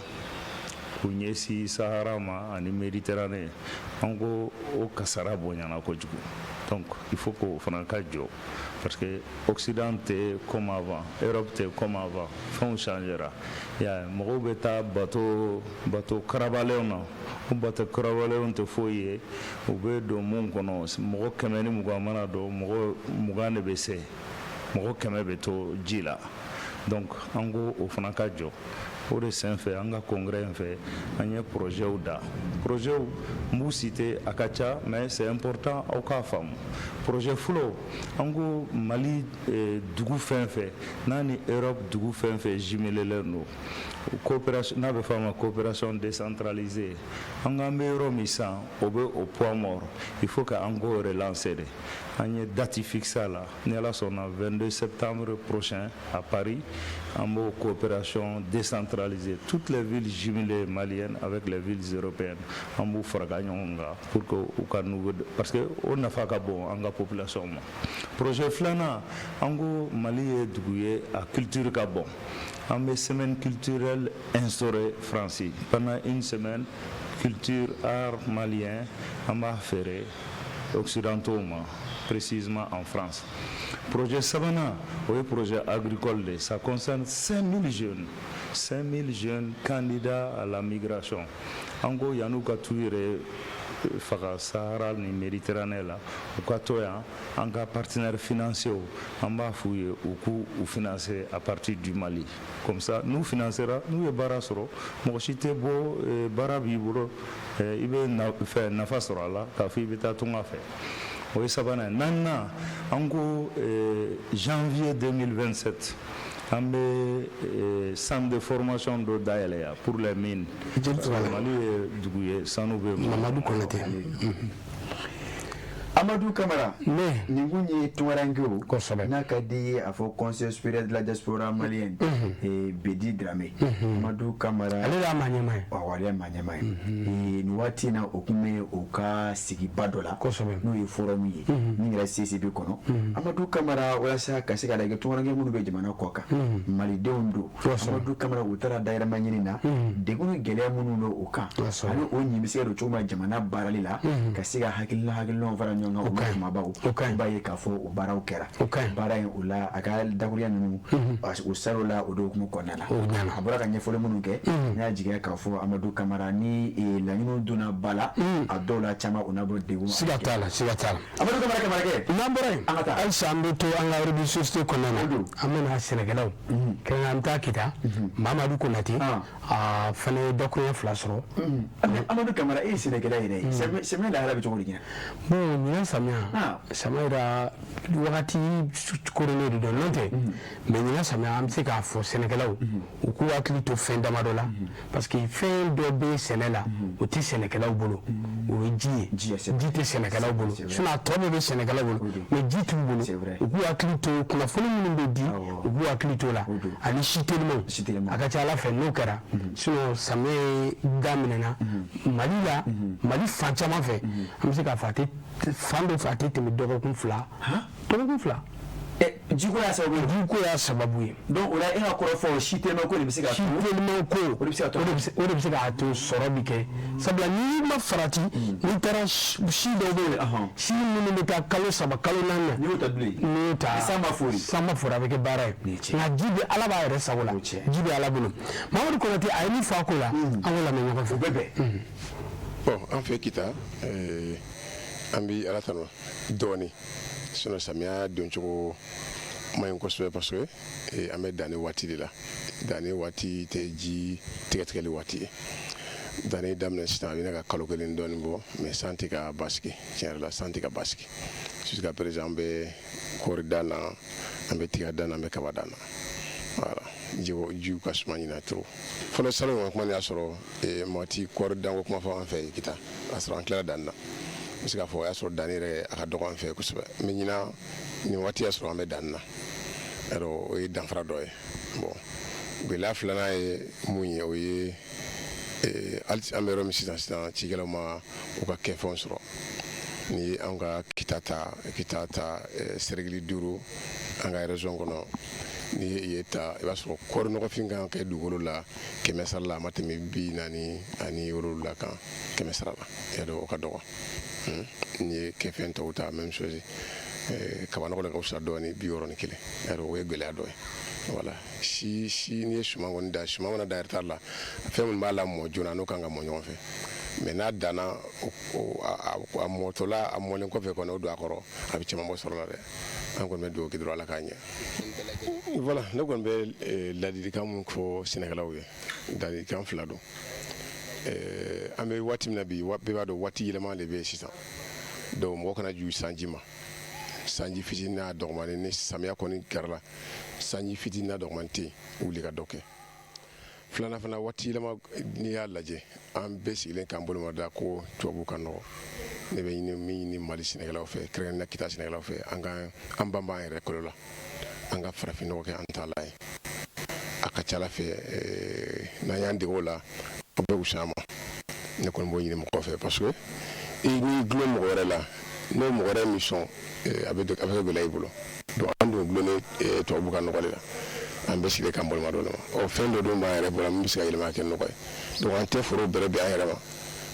k'u ɲɛsin Sahara ma ani Méditerranée, an ko o kasara bonyana kojugu. Donc il faut k'o fana ka jɔ, parce que Occident tɛ comme avant, Europe tɛ comme avant, fɛnw changera. I y'a ye, mɔgɔw bɛ taa bateau karabalenw na. O bateau karabalenw tɛ foyi ye, u bɛ don mun kɔnɔ, mɔgɔ 120 mana don, mɔgɔ 20 de bɛ se. mɔgɔ 100 bɛ to ji la. Donc an ko o fana ka jɔ. O de senfɛ, an ka congrès in fɛ, an ye projets da. Projets n b'u citer, a ka ca, mais c'est important aw k'a faamu. Projet fɔlɔ, an ko Mali dugu fɛn fɛn n'a ni Europe dugu fɛn fɛn jumelelen don, coopération n'a bɛ fɔ a ma coopération décentralisée, an k'an bɛ yɔrɔ min sisan, o bɛ au point mort. Il faut que an k'o relancer de. An ye date fixée a la, ni Ala sɔnna, 22 septembre prochain à Paris, an b'o coopération décentralisée, toutes les villes jumelées maliennes avec les villes européennes, an b'u fara ɲɔgɔn kan pour que u ka nouveau, parce que o nafa ka bon an ka population ma. Projet filanan, an ko Mali ye dugu ye, a culture ka bon. An bɛ semaine culturelle instaurée France pendant une semaine, culture, art malien, an b'a feere occidentaux ma, précisément en France. Projet sabanan, o ye projet agricole de, ça concerne 5000 jeunes, 5000 jeunes candidats à la migration. An ko yan'u ka t'u yɛrɛ faga Sahara ni Méditerranée la, u ka to yan, an ka partenaires financiers, an b'a f'u ye u k'u u financer à partir du Mali. Comme ça, n'u financera, n'u ye baara sɔrɔ, mɔgɔ si tɛ bɔ. Baara b'i bolo, i bɛ fɛn nafa sɔrɔ a la k'a fɔ i bɛ taa tunga fɛ. O ye sabanan ye. Naaninan, an ko janvier 2027, an bɛ centre de formation dɔ dayɛlɛ yan pour les mines. Mali ye dugu ye, sanu bɛ. Mamadu Konate. Amadu Kamara. Ne. Nin kun ye tunkarankew. Kosɛbɛ. N'a ka di ye, a fɔ Conseil supérieur de la diaspora malienne, Bedi Dramé. Amadu Kamara. Ale y'a maa ɲɛmaa ye. Awɔ, ale y'a maa ɲɛmaa ye. Nin waati in na, o kun bɛ o ka sigiba dɔ la. Kosɛbɛ. N'o ye forum ye. Min kɛra CCB kɔnɔ. Amadu Kamara, walasa ka se ka lajɛ tunkaranke minnu bɛ jamana kɔ kan. Malidenw don. Amadu Kamara, u taara dayɛlɛma ɲini na. Degun ni gɛlɛya minnu bɛ o kan. Ani o ɲin bɛ se ka don cogo min na jamana baarali la. Ka se ka hakilina hakilinaw fara ɲɔgɔn kan, o ma kumabaw. I b'a ye k'a fɔ o baaraw kɛra. Baara in o la, a ka dakuruya ninnu, o sar'o la, o hukumu kɔnɔna la. A bɔra ka ɲɛfɔli minnu kɛ, ne y'a jigiya k'a fɔ Amadu Kamara ni laɲiniw donna ba la, a dɔw la caman o n'a bɔ degun. Siga t'a la, siga t'a la. Amadu Kamara, Kamarakɛ. N'an bɔra yen, an ka taa. Halisa an bɛ to an ka rubrique société kɔnɔna na. An bɛna sɛnɛkɛlaw kɛrɛnkɛrɛn, an bɛ taa Kita. Mamadu Konate, a fana ye dakuruɲɛ 2 sɔrɔ. Amadu Kamara, e ye sɛnɛkɛla yɛrɛ ye. Samiya lahala bɛ cogo di ɲinan? Bon, ɲinan samiya yɛrɛ wagati koronnen de don, n'o tɛ, mais ɲinan samiya, an bɛ se k'a fɔ sɛnɛkɛlaw u k'u hakili to fɛn damadɔ la, parce que fɛn dɔ bɛ sɛnɛ la, o tɛ sɛnɛkɛlaw bolo, o ye ji ye. Ji tɛ sɛnɛkɛlaw bolo, sinon a tɔ bɛɛ bɛ sɛnɛkɛlaw bolo, mais ji t'u bolo. U k'u hakili to kunnafoni minnu bɛ di, u k'u hakili to la, ani si telimanw. A ka ca Ala fɛ n'o kɛra, sinon samiya daminɛna Mali la, Mali fan caman fɛ, an bɛ se k'a fɔ a tɛ fan dɔ fɛ, a tɛ tɛmɛ dɔgɔkun 2, dɔgɔkun 2. Jiko y'a sababu ye. Jiko y'a sababu ye. Donc o la, e ka kɔrɔfɔ, si teliman ko de bɛ se ka. Si teliman ko, o de bɛ se ka to, o de bɛ se k'a to sɔrɔ bi kɛ, sabula n'i ma farati, n'i taara si dɔw bɛ yen, si minnu bɛ taa kalo 3, kalo 4 na. N'i y'o ta bilen. N'i y'o ta. San ma fori. San ma fori, a bɛ kɛ baara ye. Nka ji bɛ Ala b'a yɛrɛ sago la. Ji bɛ Ala bolo. Mamadu Konate, a ye min fɔ a ko la, an k'o lamɛn ɲɔgɔn fɛ. O bɛ bɛn. Bon, an fɛ Kita, an bɛ Ala tanu dɔɔni, sinon samiya doncogo ma ɲi kosɛbɛ, parce que an bɛ danni waati de la. Danni waati tɛ ji tigɛtigɛli waati ye. Danni daminɛ sisan, a bɛ ka kalo 1 dɔɔni bɔ, mais san tɛ ka basigi. Tiɲɛ yɛrɛ la, san tɛ ka basigi jusqu'à présent. An bɛ kɔɔri dan na, an bɛ tiga dan na, an bɛ kaba dan na. Voilà, jiw ka suma ɲina trop. Fɔlɔ salon kuma y'a sɔrɔ mɔgɔ ti kɔɔri danko kuma fɔ an fɛ Kita. A sɔrɔ an tilala danni na, n bɛ se k'a fɔ o y'a sɔrɔ danni yɛrɛ a ka dɔgɔ an fɛ kosɛbɛ, mais ɲinan nin waati y'a sɔrɔ an bɛ danni na. Yarɔ, o ye danfara dɔ ye. Bon, gɛlɛya filanan ye mun ye? O ye hali an bɛ yɔrɔ min sisan sisan, cikɛlaw ma u ka kɛfɛnw sɔrɔ. Ni ye an ka Kita ta, Kita ta cercle 5 an ka région kɔnɔ, n'i ye ye ta, i b'a sɔrɔ kɔɔri nɔgɔfin kan kɛ dugukolo la, 100 sara la, a ma tɛmɛ 47 kan 100 sara la. Yarɔ, o ka dɔgɔ. N'i ye kɛfɛn tɔw ta, même chose. Kabanɔgɔ de ka fisa dɔɔni, 61. Yarɔ, o ye gɛlɛya dɔ ye. Voilà, si si n'i ye suman kɔni da, suman mana da retard la, fɛn minnu b'a la mɔ joona, n'o kan ka mɔ ɲɔgɔn fɛ. Mais n'a danna, a mɔtɔla, a mɔlen kɔfɛ kɔni, o don a kɔrɔ, a bɛ caman bɔ sɔrɔ la dɛ. An kɔni bɛ dugawu kɛ dɔrɔn, Ala k'a ɲɛ. Voilà, ne kɔni bɛ ladilikan mun fɔ sɛnɛkɛlaw ye, ladilikan fila don. An bɛ waati min na bi, bɛɛ b'a dɔn waati yɛlɛma de bɛ yen sisan. Donc mɔgɔ kana ju sanji ma. Sanji fitinin n'a dɔgɔmani, ni samiya kɔni kɛra, sanji fitinin n'a dɔgɔmani tɛ yen, wuli ka dɔ kɛ. Filanan fana, waati yɛlɛma, n'i y'a lajɛ, an bɛɛ sigilen k'an bolo da ko tubabu ka nɔgɔ. Ne bɛ ɲini min ɲini Mali sɛnɛkɛlaw fɛ, kɛrɛnkɛrɛnnenya Kita sɛnɛkɛlaw fɛ, an ka an banban an yɛrɛ kolo la, an ka farafin nɔgɔ kɛ an ta la ye. A ka ca ala fɛ, n'an y'an dege o la, o bɛ wusa an ma. Ne kɔni b'o ɲini mɔgɔw fɛ, parce que i n'i dulon mɔgɔ wɛrɛ la, n'o mɔgɔ wɛrɛ min sɔn, a bɛ kɛ gɛlɛya i bolo. Donc an dun dulonnen tubabu ka nɔgɔ de la, an bɛ sigi k'an boloma dɔ ma. Ɔ, fɛn dɔ dun b'an yɛrɛ bolo min bɛ se ka yɛlɛma kɛ nɔgɔ ye. Donc an tɛ foro bɛrɛ bɛn an yɛrɛ ma,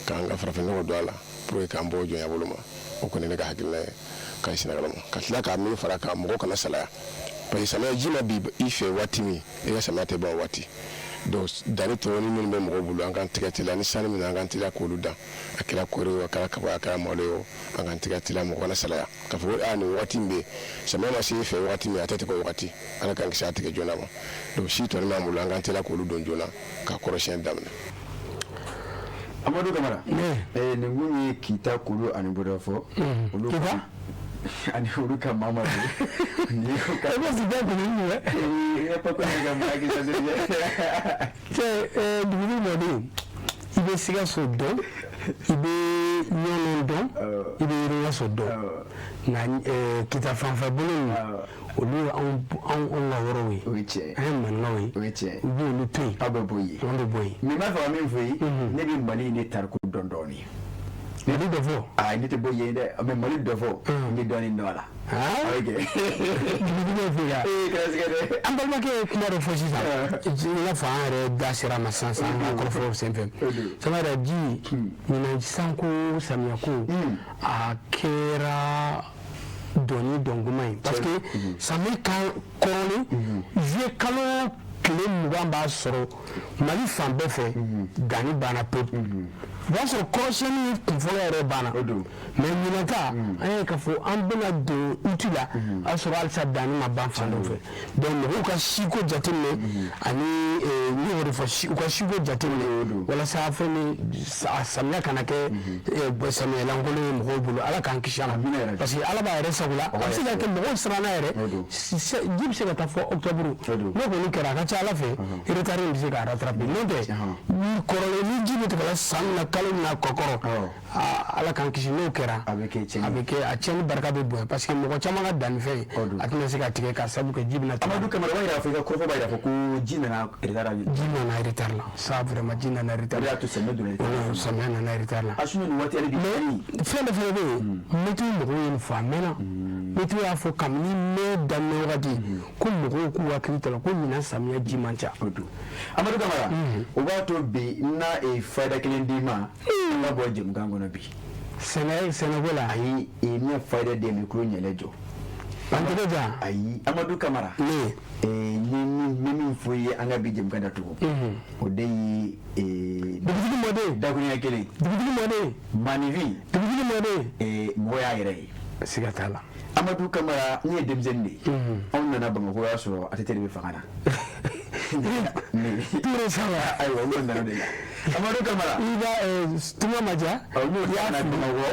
k'an ka farafin nɔgɔ don a la pour que k'an bɔ jɔnya bolo ma. O kɔni ne ka hakilina ye ka sɛnɛkɛlaw ma. Ka tila k'a min fara kan, mɔgɔ kana salaya, parce que samiya ji ma bi i fɛ waati min, i ka samiya tɛ ban o waati. Donc danni tɔɔni minnu bɛ mɔgɔw bolo, an k'an tɛgɛ teliya ni sanni min, an k'an teliya k'olu dan. A kɛra kɔɔri o, a kɛra kaba, a kɛra malo ye o, an k'an tɛgɛ teliya. Mɔgɔ kana salaya k'a fɔ ko aa, nin waati min bɛ yen, samiya ma se i fɛ waati min, a tɛ tigɛ o waati. Ala k'an kisi a tigɛ joona ma. Donc si tɔni b'an bolo, an k'an teliya k'olu don joona ka kɔrɔsiyɛn daminɛ. Amadu Kamara, nin kun ye Kita kulu ani Bodafɔ olu Kita ani olu ka maa ma don. E bɛ si bɛɛ kun ni dɛ. E pa ko ne ka maa k'i cɛ, dugutigi mɔden, i bɛ Sikaso dɔn, i bɛ Ɲɔnɔ dɔn, i bɛ Yirimaso dɔn, nka Kita fanfɛ bolo ninnu, olu ye anw ka yɔrɔw ye. O ye tiɲɛ ye. An ye maninkaw ye. O ye tiɲɛ ye. U b'olu to yen. Aw bɛ bɔ yen. An bɛ bɔ yen. Mais n b'a fɛ ka min fɔ ye, ne bɛ Mali in de tariku dɔn dɔɔnin. Mali dɔ fɔ. Ayi, ne tɛ bɔ yen dɛ, mais Mali dɔ fɔ, n bɛ dɔɔnin dɔn a la. Ok. Dugutigi bɛ fɛ ka. Ee, kɛra dɛ. An balimakɛ ye kuma dɔ fɔ sisan, i n'a fɔ an yɛrɛ da sera a ma sisan sisan an ka kɔrɔfɔw senfɛ. Sanga yɛrɛ ji ɲinan, sanko samiyɛ ko, a kɛra dɔnni dɔnkuma ye, parce que samiya kan kɔrɔlen, juillet kalo tile 20 b'a sɔrɔ Mali fan bɛɛ fɛ danni banna pewu. O b'a sɔrɔ kɔrɔsiyɛnni kunfɔlɔ yɛrɛ banna. Mais ɲinan ta, an y'a ye k'a fɔ an bɛna don août la, a y'a sɔrɔ halisa danni ma ban fan dɔw fɛ. Donc mɔgɔw ka siko jateminɛ, ani n y'o de fɔ, u ka siko jateminɛ walasa fɛn min a samiya kana kɛ samiya lankolon ye mɔgɔw bolo. Ala k'an kisi a ma, parce que Ala b'a yɛrɛ sago la. A bɛ se ka kɛ mɔgɔw siranna yɛrɛ, ji bɛ se ka taa fɔ octobre. N'o kɔni kɛra, a ka ca Ala fɛ, retard in bɛ se ka rattraper. N'o tɛ, ni kɔrɔlen ni ji bɛ tigɛ san min na, kalo min na kɔkɔrɔ, Ala k'an kisi, n'o kɛra, a bɛ kɛ a bɛ kɛ a tiɲɛni barika bɛ bonya, parce que mɔgɔ caman ka dannifɛn, a tɛna se ka tigɛ k'a sababu kɛ ji bɛna tigɛ. Amadu Kamara, o b'a yira fɔ i ka kɔrɔfɔ b'a yira fɔ ko ji nana retard la. Ji nana retard la ça, vraiment, ji nana retard la. O de y'a to samiya donna retard la. Samiya nana retard la. A sinon nin waati hali bi. Mais fɛn dɔ fana bɛ yen, météo mɔgɔw ye nin fɔ a mɛnna. Météo y'a fɔ kabini mai daminɛ wagati ko mɔgɔw k'u hakili to la ko ɲinan samiya ji man ca. Amadu Kamara, o b'a to bi n na fayida kelen d'i ma, an ka bɔ jɛmukan kɔnɔ bi. Sɛnɛ, sɛnɛko la. Ayi, n bɛna fayida d'e ma, i tulo ɲɛlɛ jɔ. An tɛgɛ ja. Ayi, Amadu Kamara. Ne. N bɛ min fɔ i ye, an ka bi jɛmukan datugu. O de ye. Dugutigi mɔden. Dakuruɲɛ kelen. Dugutigi mɔden. Maaninfin. Dugutigi mɔden. Mɔgɔ y'a yɛrɛ ye. Siga t'a la. Amadu Kamara, ne ye denmisɛnnin de ye. Anw nana Bamakɔ, y'a sɔrɔ ATT de bɛ fanga na. Ture saba. Ayiwa, olu nana de la. Amadu Kamara. I ka tunga ma diya. N'o nana Bamakɔ,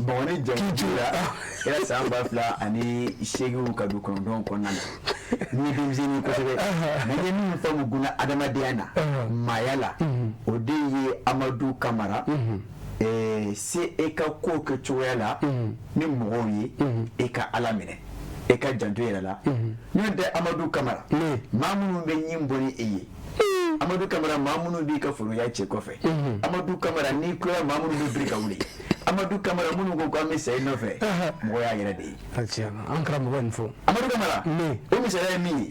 Bamakɔ ni jamu la, kɛra san 2008 ka don 9 kɔnɔna na. N ye denmisɛnnin kosɛbɛ. Mais n ye min faamu gunna adamadenya na, maaya la, o de ye Amadu Kamara. Se e ka ko kɛ cogoya la ni mɔgɔw ye, e ka Ala minɛ, e ka janto yɛrɛ la. N'o tɛ, Amadu Kamara, maa minnu bɛ ɲin bɔ ni e ye, Amadu Kamara, maa minnu b'i ka foroya cɛ kɔfɛ, Amadu Kamara, n'i kulela, maa minnu bɛ biri ka wuli, Amadu Kamara, minnu ko k'an bɛ sa i nɔfɛ, mɔgɔ y'a yɛrɛ de ye. An karamɔgɔ nin fɔ. Amadu Kamara, o misaliya ye min ye,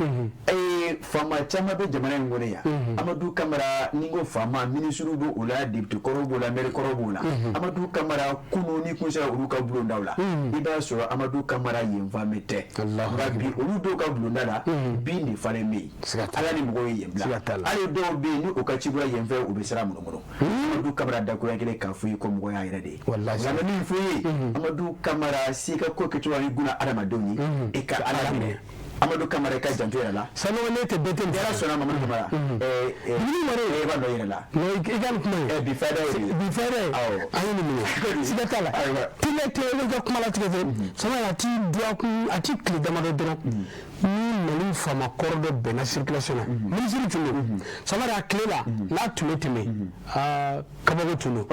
Faama caman bɛ jamana in kɔnɔ yan. Amadu Kamara, ni ko faama, minisiriw b'o la, député kɔrɔw b'o la, maire kɔrɔw b'o la. Amadu Kamara, kunun ni kun sera olu ka bulondaw la, i b'a sɔrɔ Amadu Kamara yen fan bɛ tɛ, nka bi olu dɔw ka bulonda la, bin de falen bɛ yen. Ala ni mɔgɔw ye yen bila. Hali dɔw bɛ yen, ni u ka ci bɔra yen fɛ, u bɛ siran munumunu. Amadu Kamara, dakuruɲɛ kelen k'a fɔ i ko mɔgɔ y'a yɛrɛ de ye. Nka n bɛ min fɔ i ye, Amadu Kamara, si ka ko kɛcogo ni guna adamadenw ye, i ka Ala minɛ. Amadu Kamara, i ka janto yɛrɛ la. Sanogo, ne tɛ bɛɛ tɛ. Ni Ala sɔnna, Mamadu Kamara, dumuni mara e b'a dɔn i yɛrɛ la. I ka nin kuma ye. Bi fayida ye de ye. Bi fayida ye. Awɔ. An ye nin minɛ. Siga t'a la. Tile tɛ e ka kuma latigɛ fɛ. Sama a ti dɔgɔkun, a ti tile damadɔ dɔrɔn. Ni Mali faama kɔrɔ dɔ bɛnna circulation na. Minisiri tun don. Sama a tile la, n'a tun bɛ tɛmɛ. Aa, kabako tun don.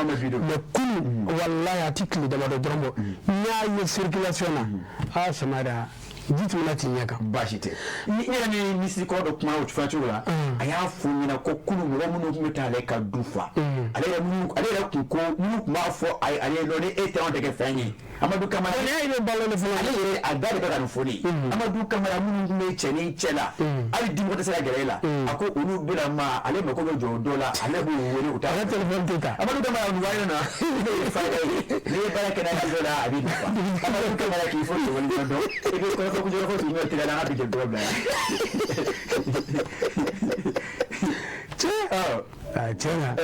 Mais kunun, walayi, a ti tile damadɔ dɔrɔn bɔ. N y'a ye circulation na. Aa, Samara, ji tɛmɛna t'i ɲɛ kan. Baasi tɛ. Ni n yɛrɛ ni minisiri kɔrɔ dɔ kumana o cogo la, a y'a fɔ n ɲɛna ko kunun mɔgɔ minnu tun bɛ taa ale ka du fa, ale yɛrɛ minnu, ale yɛrɛ kun ko minnu tun b'a fɔ a ye, ale ye nɔ ni e tɛ, anw tɛ kɛ fɛn ye. Amadu Kamara, ne y'a ye balo de fɔlɔ. Ale yɛrɛ a da de bɛ ka nin fɔ ne ye. Amadu Kamara, minnu tun bɛ cɛ ni cɛ la, hali dimɔgɔ tɛ se ka gɛrɛ e la, a ko olu bɛna ma, ale mako bɛ jɔ dɔ la, ale b'u wele, u t'a. Ale téléphone tɛ ta. Amadu Kamara, nin waati in na, ne ye fayida ye, n'i ye baara kɛ n'a ye dɔ la, a b'i nafa. Amadu Kamara, k'i fo waleɲuman dɔn. I bɛ kɔrɔfɔ kujɔrɔfɔ tun bɛ tigɛ la, an ka bi jɛ dɔgɔ bila yan. Cɛ, aa, tiɲɛ na.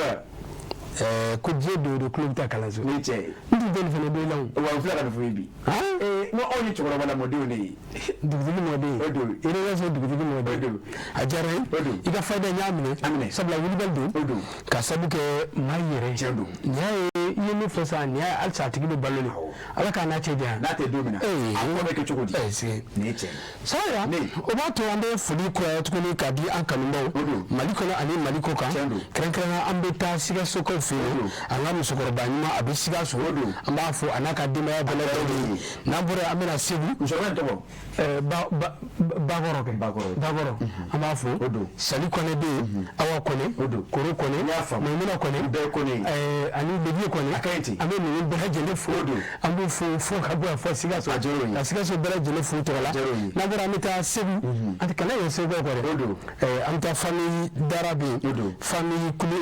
Ko diɲɛ don o don, tulo bɛ taa kalanso. Ni cɛ ye. N tun tɛ nin fana dɔn i la o. Wa n filɛ ka nin fɔ i ye bi. N ko anw ye cɛkɔrɔba lamɔdenw de ye. Dugutigi mɔden. O don. I yɛrɛ sɔrɔ dugutigi mɔden. O don. A diyara n ye. O don. I ka fayida n y'a minɛ. A minɛ. Sabula wulibali don. O don. Ka sabu kɛ maa yɛrɛ. Tiɲɛ don. Nin y'a ye, i ye min fɔ sisan, nin y'a ye halisa a tigi bɛ balo de. Ala k'a n'a cɛ janya. N'a tɛ don min na. A ko bɛ kɛ cogo di? Nin ye tiɲɛ ye. Sawura, o b'a to an bɛ foli kuraya tuguni k'a di an kanubaw Mali kɔnɔ ani Mali kɔ kan. Kɛrɛnkɛrɛnnenya, an bɛ taa Sikasokaw fɛ yen, an ka musokɔrɔba ɲuman, a bɛ Sikaso, an b'a fo a n'a ka denbaya bɛɛ lajɛlen. N'an bɔra yen, an bɛna Segu. Musokɔrɔba in tɔgɔ? Bakɔrɔ kɛ. Bakɔrɔ, an b'a fo. Sali Kɔnɛ bɛ yen, Awa Kɔnɛ, Koro Kɔnɛ, Maimuna Kɔnɛ, bɛɛ Kɔnɛ, ani Lebiye Kɔnɛ. An bɛ ninnu bɛɛ lajɛlen fo. An b'u fo fo ka bɔ yan fɔ Sikaso. Ka Sikaso bɛɛ lajɛlen fo tɔgɔ la. N'an bɔra, an bɛ taa Segu. An tɛ kana yɛrɛ Segu kɔ dɛ. An bɛ taa famille Dara bɛ yen, famille Kulu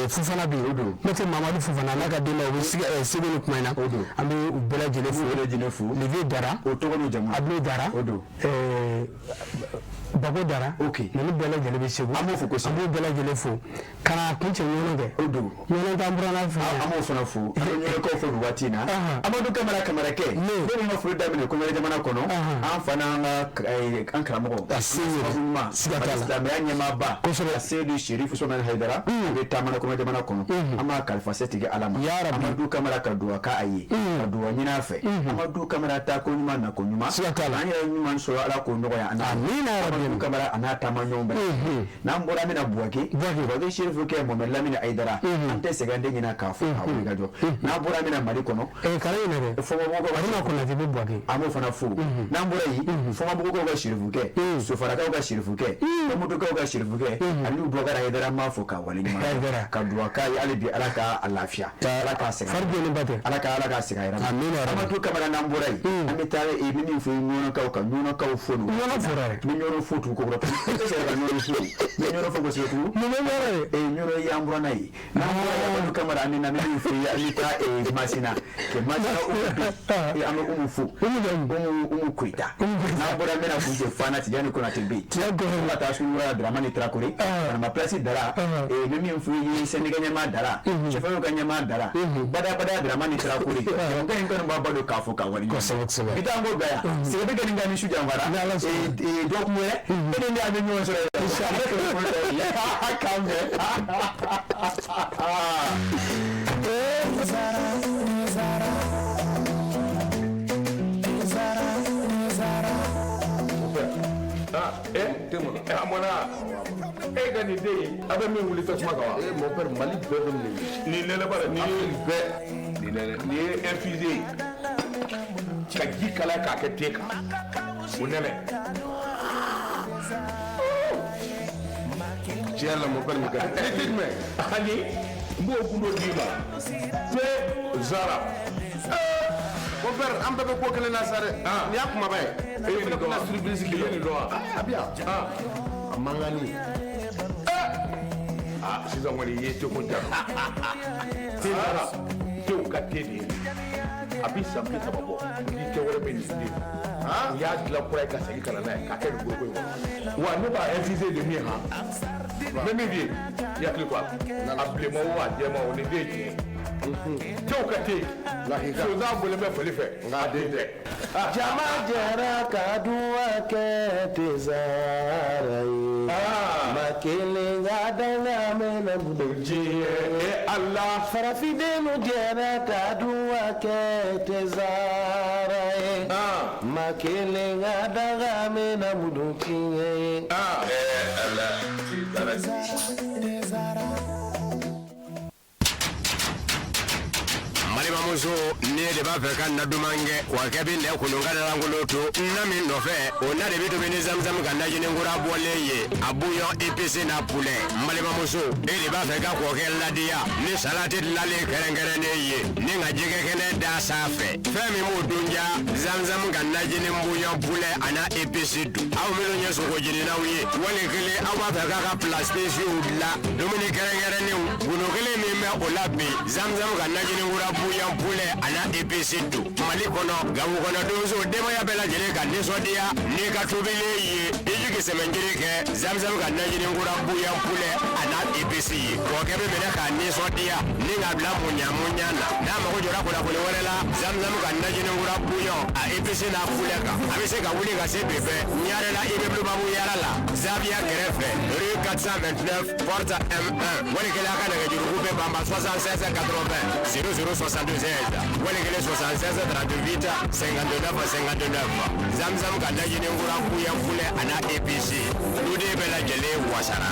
Fofana bɛ yen, n'o tɛ Mamadu Fofana n'a ka denbayaw bɛ Segu ni kuma in na. An bɛ u bɛɛ lajɛlen fo. Leviye Dara. O tɔgɔ n'o jamu. Abilo Dara. Bako Dara. Ninnu bɛɛ lajɛlen bɛ Segu. An b'o fo kosɛbɛ. An b'u bɛɛ lajɛlen fo. Ka na kun cɛ ɲɔgɔn kɛ. O don. Ɲɔgɔn t'an buranna fɛ. An b'o fana fo. An bɛ ɲɔgɔnkaw fo nin waati in na. Amadu Kamara, Kamarakɛ. Ne bɛ n ka foli daminɛ Kɔnɔri jamana kɔnɔ. An fa n'an ka an karamɔgɔ. A se yɛrɛ. Siga t'a la. Silamɛya ɲɛmaaba. Kosɛbɛ. Seyidu Serifu Usumani Hayidara. A bɛ taama na Kɔnɔri jamana kɔnɔ. An b'a kalifa setigi Ala ma. Amadu Kamara, ka duwa k'a ye. Ka duwa ɲini a fɛ. Amadu Kamara, taa ko ɲuman, na ko ɲuman. Siga t'a la. An yɛrɛ ɲuman sɔrɔ, Ala k'o nɔgɔya an na. Amina yarabi. Amadu Kamara a n'a taama ɲɔgɔn bɛɛ. N'an bɔra, an bɛna Buwake. Buwake Serifu kɛ Mohamed Lamini Hayidara. An tɛ sɛgɛn, an tɛ ɲinɛ k'a fɔ a wuli ka jɔ. N'an bɔra, an bɛna Mali kɔnɔ. Kana ɲinɛ dɛ. Fɔnbabugukaw. Haruna Konate bɛ Buwake. An b'o fana fo. N'an bɔra yen, Fɔnbabugukaw ka Serifukɛ, Sofarakaw ka Serifukɛ, Tɔnbukutukaw ka Serifukɛ, Aliyu Bubakari Hayidara, an b'a fo k'a waleɲuman dɔn. Ka duwa k'a ye hali bi, Ala k'a lafiya. Ala k'a sɛgɛn. Fari jɔlen ba tɛ. Ala k'a sɛgɛn a yɛrɛ ma. Amina yarabi. Amadu Kamara, n'an bɔra yen, an bɛ taa n bɛ min fɔ Ɲɔnɔkaw ka Ɲɔnɔkaw fo nin. Ɲɔnɔ fora dɛ. N bɛ Ɲɔnɔ fo tugun kokura. E tɛ se ka Ɲɔnɔ fo. N bɛ Ɲɔnɔ fo kosɛbɛ tugun. Mun bɛ Ɲɔnɔ de? Ɲɔnɔ ye an buranna ye. N'an bɔra yen, Amadu Kamara, an bɛ na, n bɛ min fɔ i ye, an bɛ taa Masina. Kɛ Masina Umu bi. An bɛ Umu fo. Umu Koyita. N'an bɔra, an bɛna kun cɛ Fana Tijani Konate bɛ yen. Tijani Konate. Fo ka taa Sununkura la, Dramani Tarakore. Panama Place Dara. N bɛ min fɔ i ye, syndicat ɲɛmaa Dara. Chauffeur ka ɲɛmaa Dara. Badabada Dramani Tarakore. Jamukan in kɔni b'a ba don k'a fɔ k'a waleɲuman dɔn. Kosɛbɛ, kosɛbɛ. Bi taa an b'o bila yan. Sɛgɛn bɛ kɛ nin kan ni su janfara. Dɔgɔkun wɛrɛ, e ni ne an bɛ ɲɔgɔn sɔrɔ yen. K'an bɛn. A mɔna e ka nin den ye, a bɛ min wuli tasuma kan wa? Mon père, Mali bɛɛ bɛ nin Nin nɛnɛ bara nin ye bɛɛ nin nɛnɛ nin ye infusé ye ka ji kalaya k'a kɛ te kan, o nɛnɛ. Tiɲɛ la, mon père, nin ka di. Ne tɛ jumɛn ani n b'o gundo d'i ma te Zara. Mon père, an bɛɛ bɛ ko kelen na sa dɛ. Nin y'a kumaba ye. E ye nin dɔn wa? Surprise I ye nin dɔn wa? A bi yan. A mankanni. Ah, sisan kɔni i ye teko ja. Te nana, tew ka te de ye. A bi san 30 bɔ, ni tɛ wɛrɛ bɛ nin den. U y'a dilan kura ye ka segin ka na n'a ye k'a kɛ nin foroko in kɔnɔ. Wa ne b'a infuser de min han. N bɛ min f'i ye, i hakili to a la. A bilenman o, a jɛman o, nin den ye tiɲɛ ye. Tew ka te. Sonsan bɔlen bɛ fali fɛ, nka a den tɛ. Jama jɛra ka duwa kɛ tezara ye. Ma kelen ka danga mɛnɛ diɲɛ. Ala. Farafindenw jɛra ka duwa kɛ tezara ye. Ma kelen ka danga mɛnɛ diɲɛ ye. Ala. Balimamuso, ne de b'a fɛ ka na duman kɛ wa kɛ bɛ nɛ kunun ka lankolon to na min nɔfɛ, o na de bɛ tobi ni zamzam ka najini kura bɔlen ye, a bouillon épicé n'a poulet. N balimamuso, e de b'a fɛ ka kɔkɛ ladiya ni salati dilanlen kɛrɛnkɛrɛnnen ye ni ka jɛgɛ kɛnɛ da sanfɛ, fɛn min b'o dun ja, zamzam ka najini bouillon poulet a n'a épice dun. Aw minnu ye sogo jeninaw ye, wali kelen aw b'a fɛ k'a ka plat spéciaux dilan, dumuni kɛrɛnkɛrɛnnenw, gundo kelen min bɛ o la bi, zamzam ka najini kura bouillon poulet a n'a épice dun. Mali kɔnɔ, Gawo kɔnɔ donso, denbaya bɛɛ lajɛlen ka nisɔndiya n'i ka tobilen ye, i jigi sɛmɛnjiri kɛ zamzam ka najini kura bouillon poulet a n'a épice ye. Kɔkɛ bɛ minɛ k'a nisɔndiya ni k'a bila muɲa muɲa na. N'a mago jɔra kunnafoni wɛrɛ la zamzam ka najini kura bouillon a épice n'a poulet kan, a bɛ se ka wuli ka se bi fɛ Ɲarela immeuble Babu Yara la, Zaviya kɛrɛfɛ, rue 429 porte M1. Wali kelen a ka nɛgɛjuruko bɛ banba 76 80 00 76, wali kelen 76 38 59 59. Zamzam ka najini kura bouillon poulet a n'a épice, duden bɛɛ lajɛlen wasara.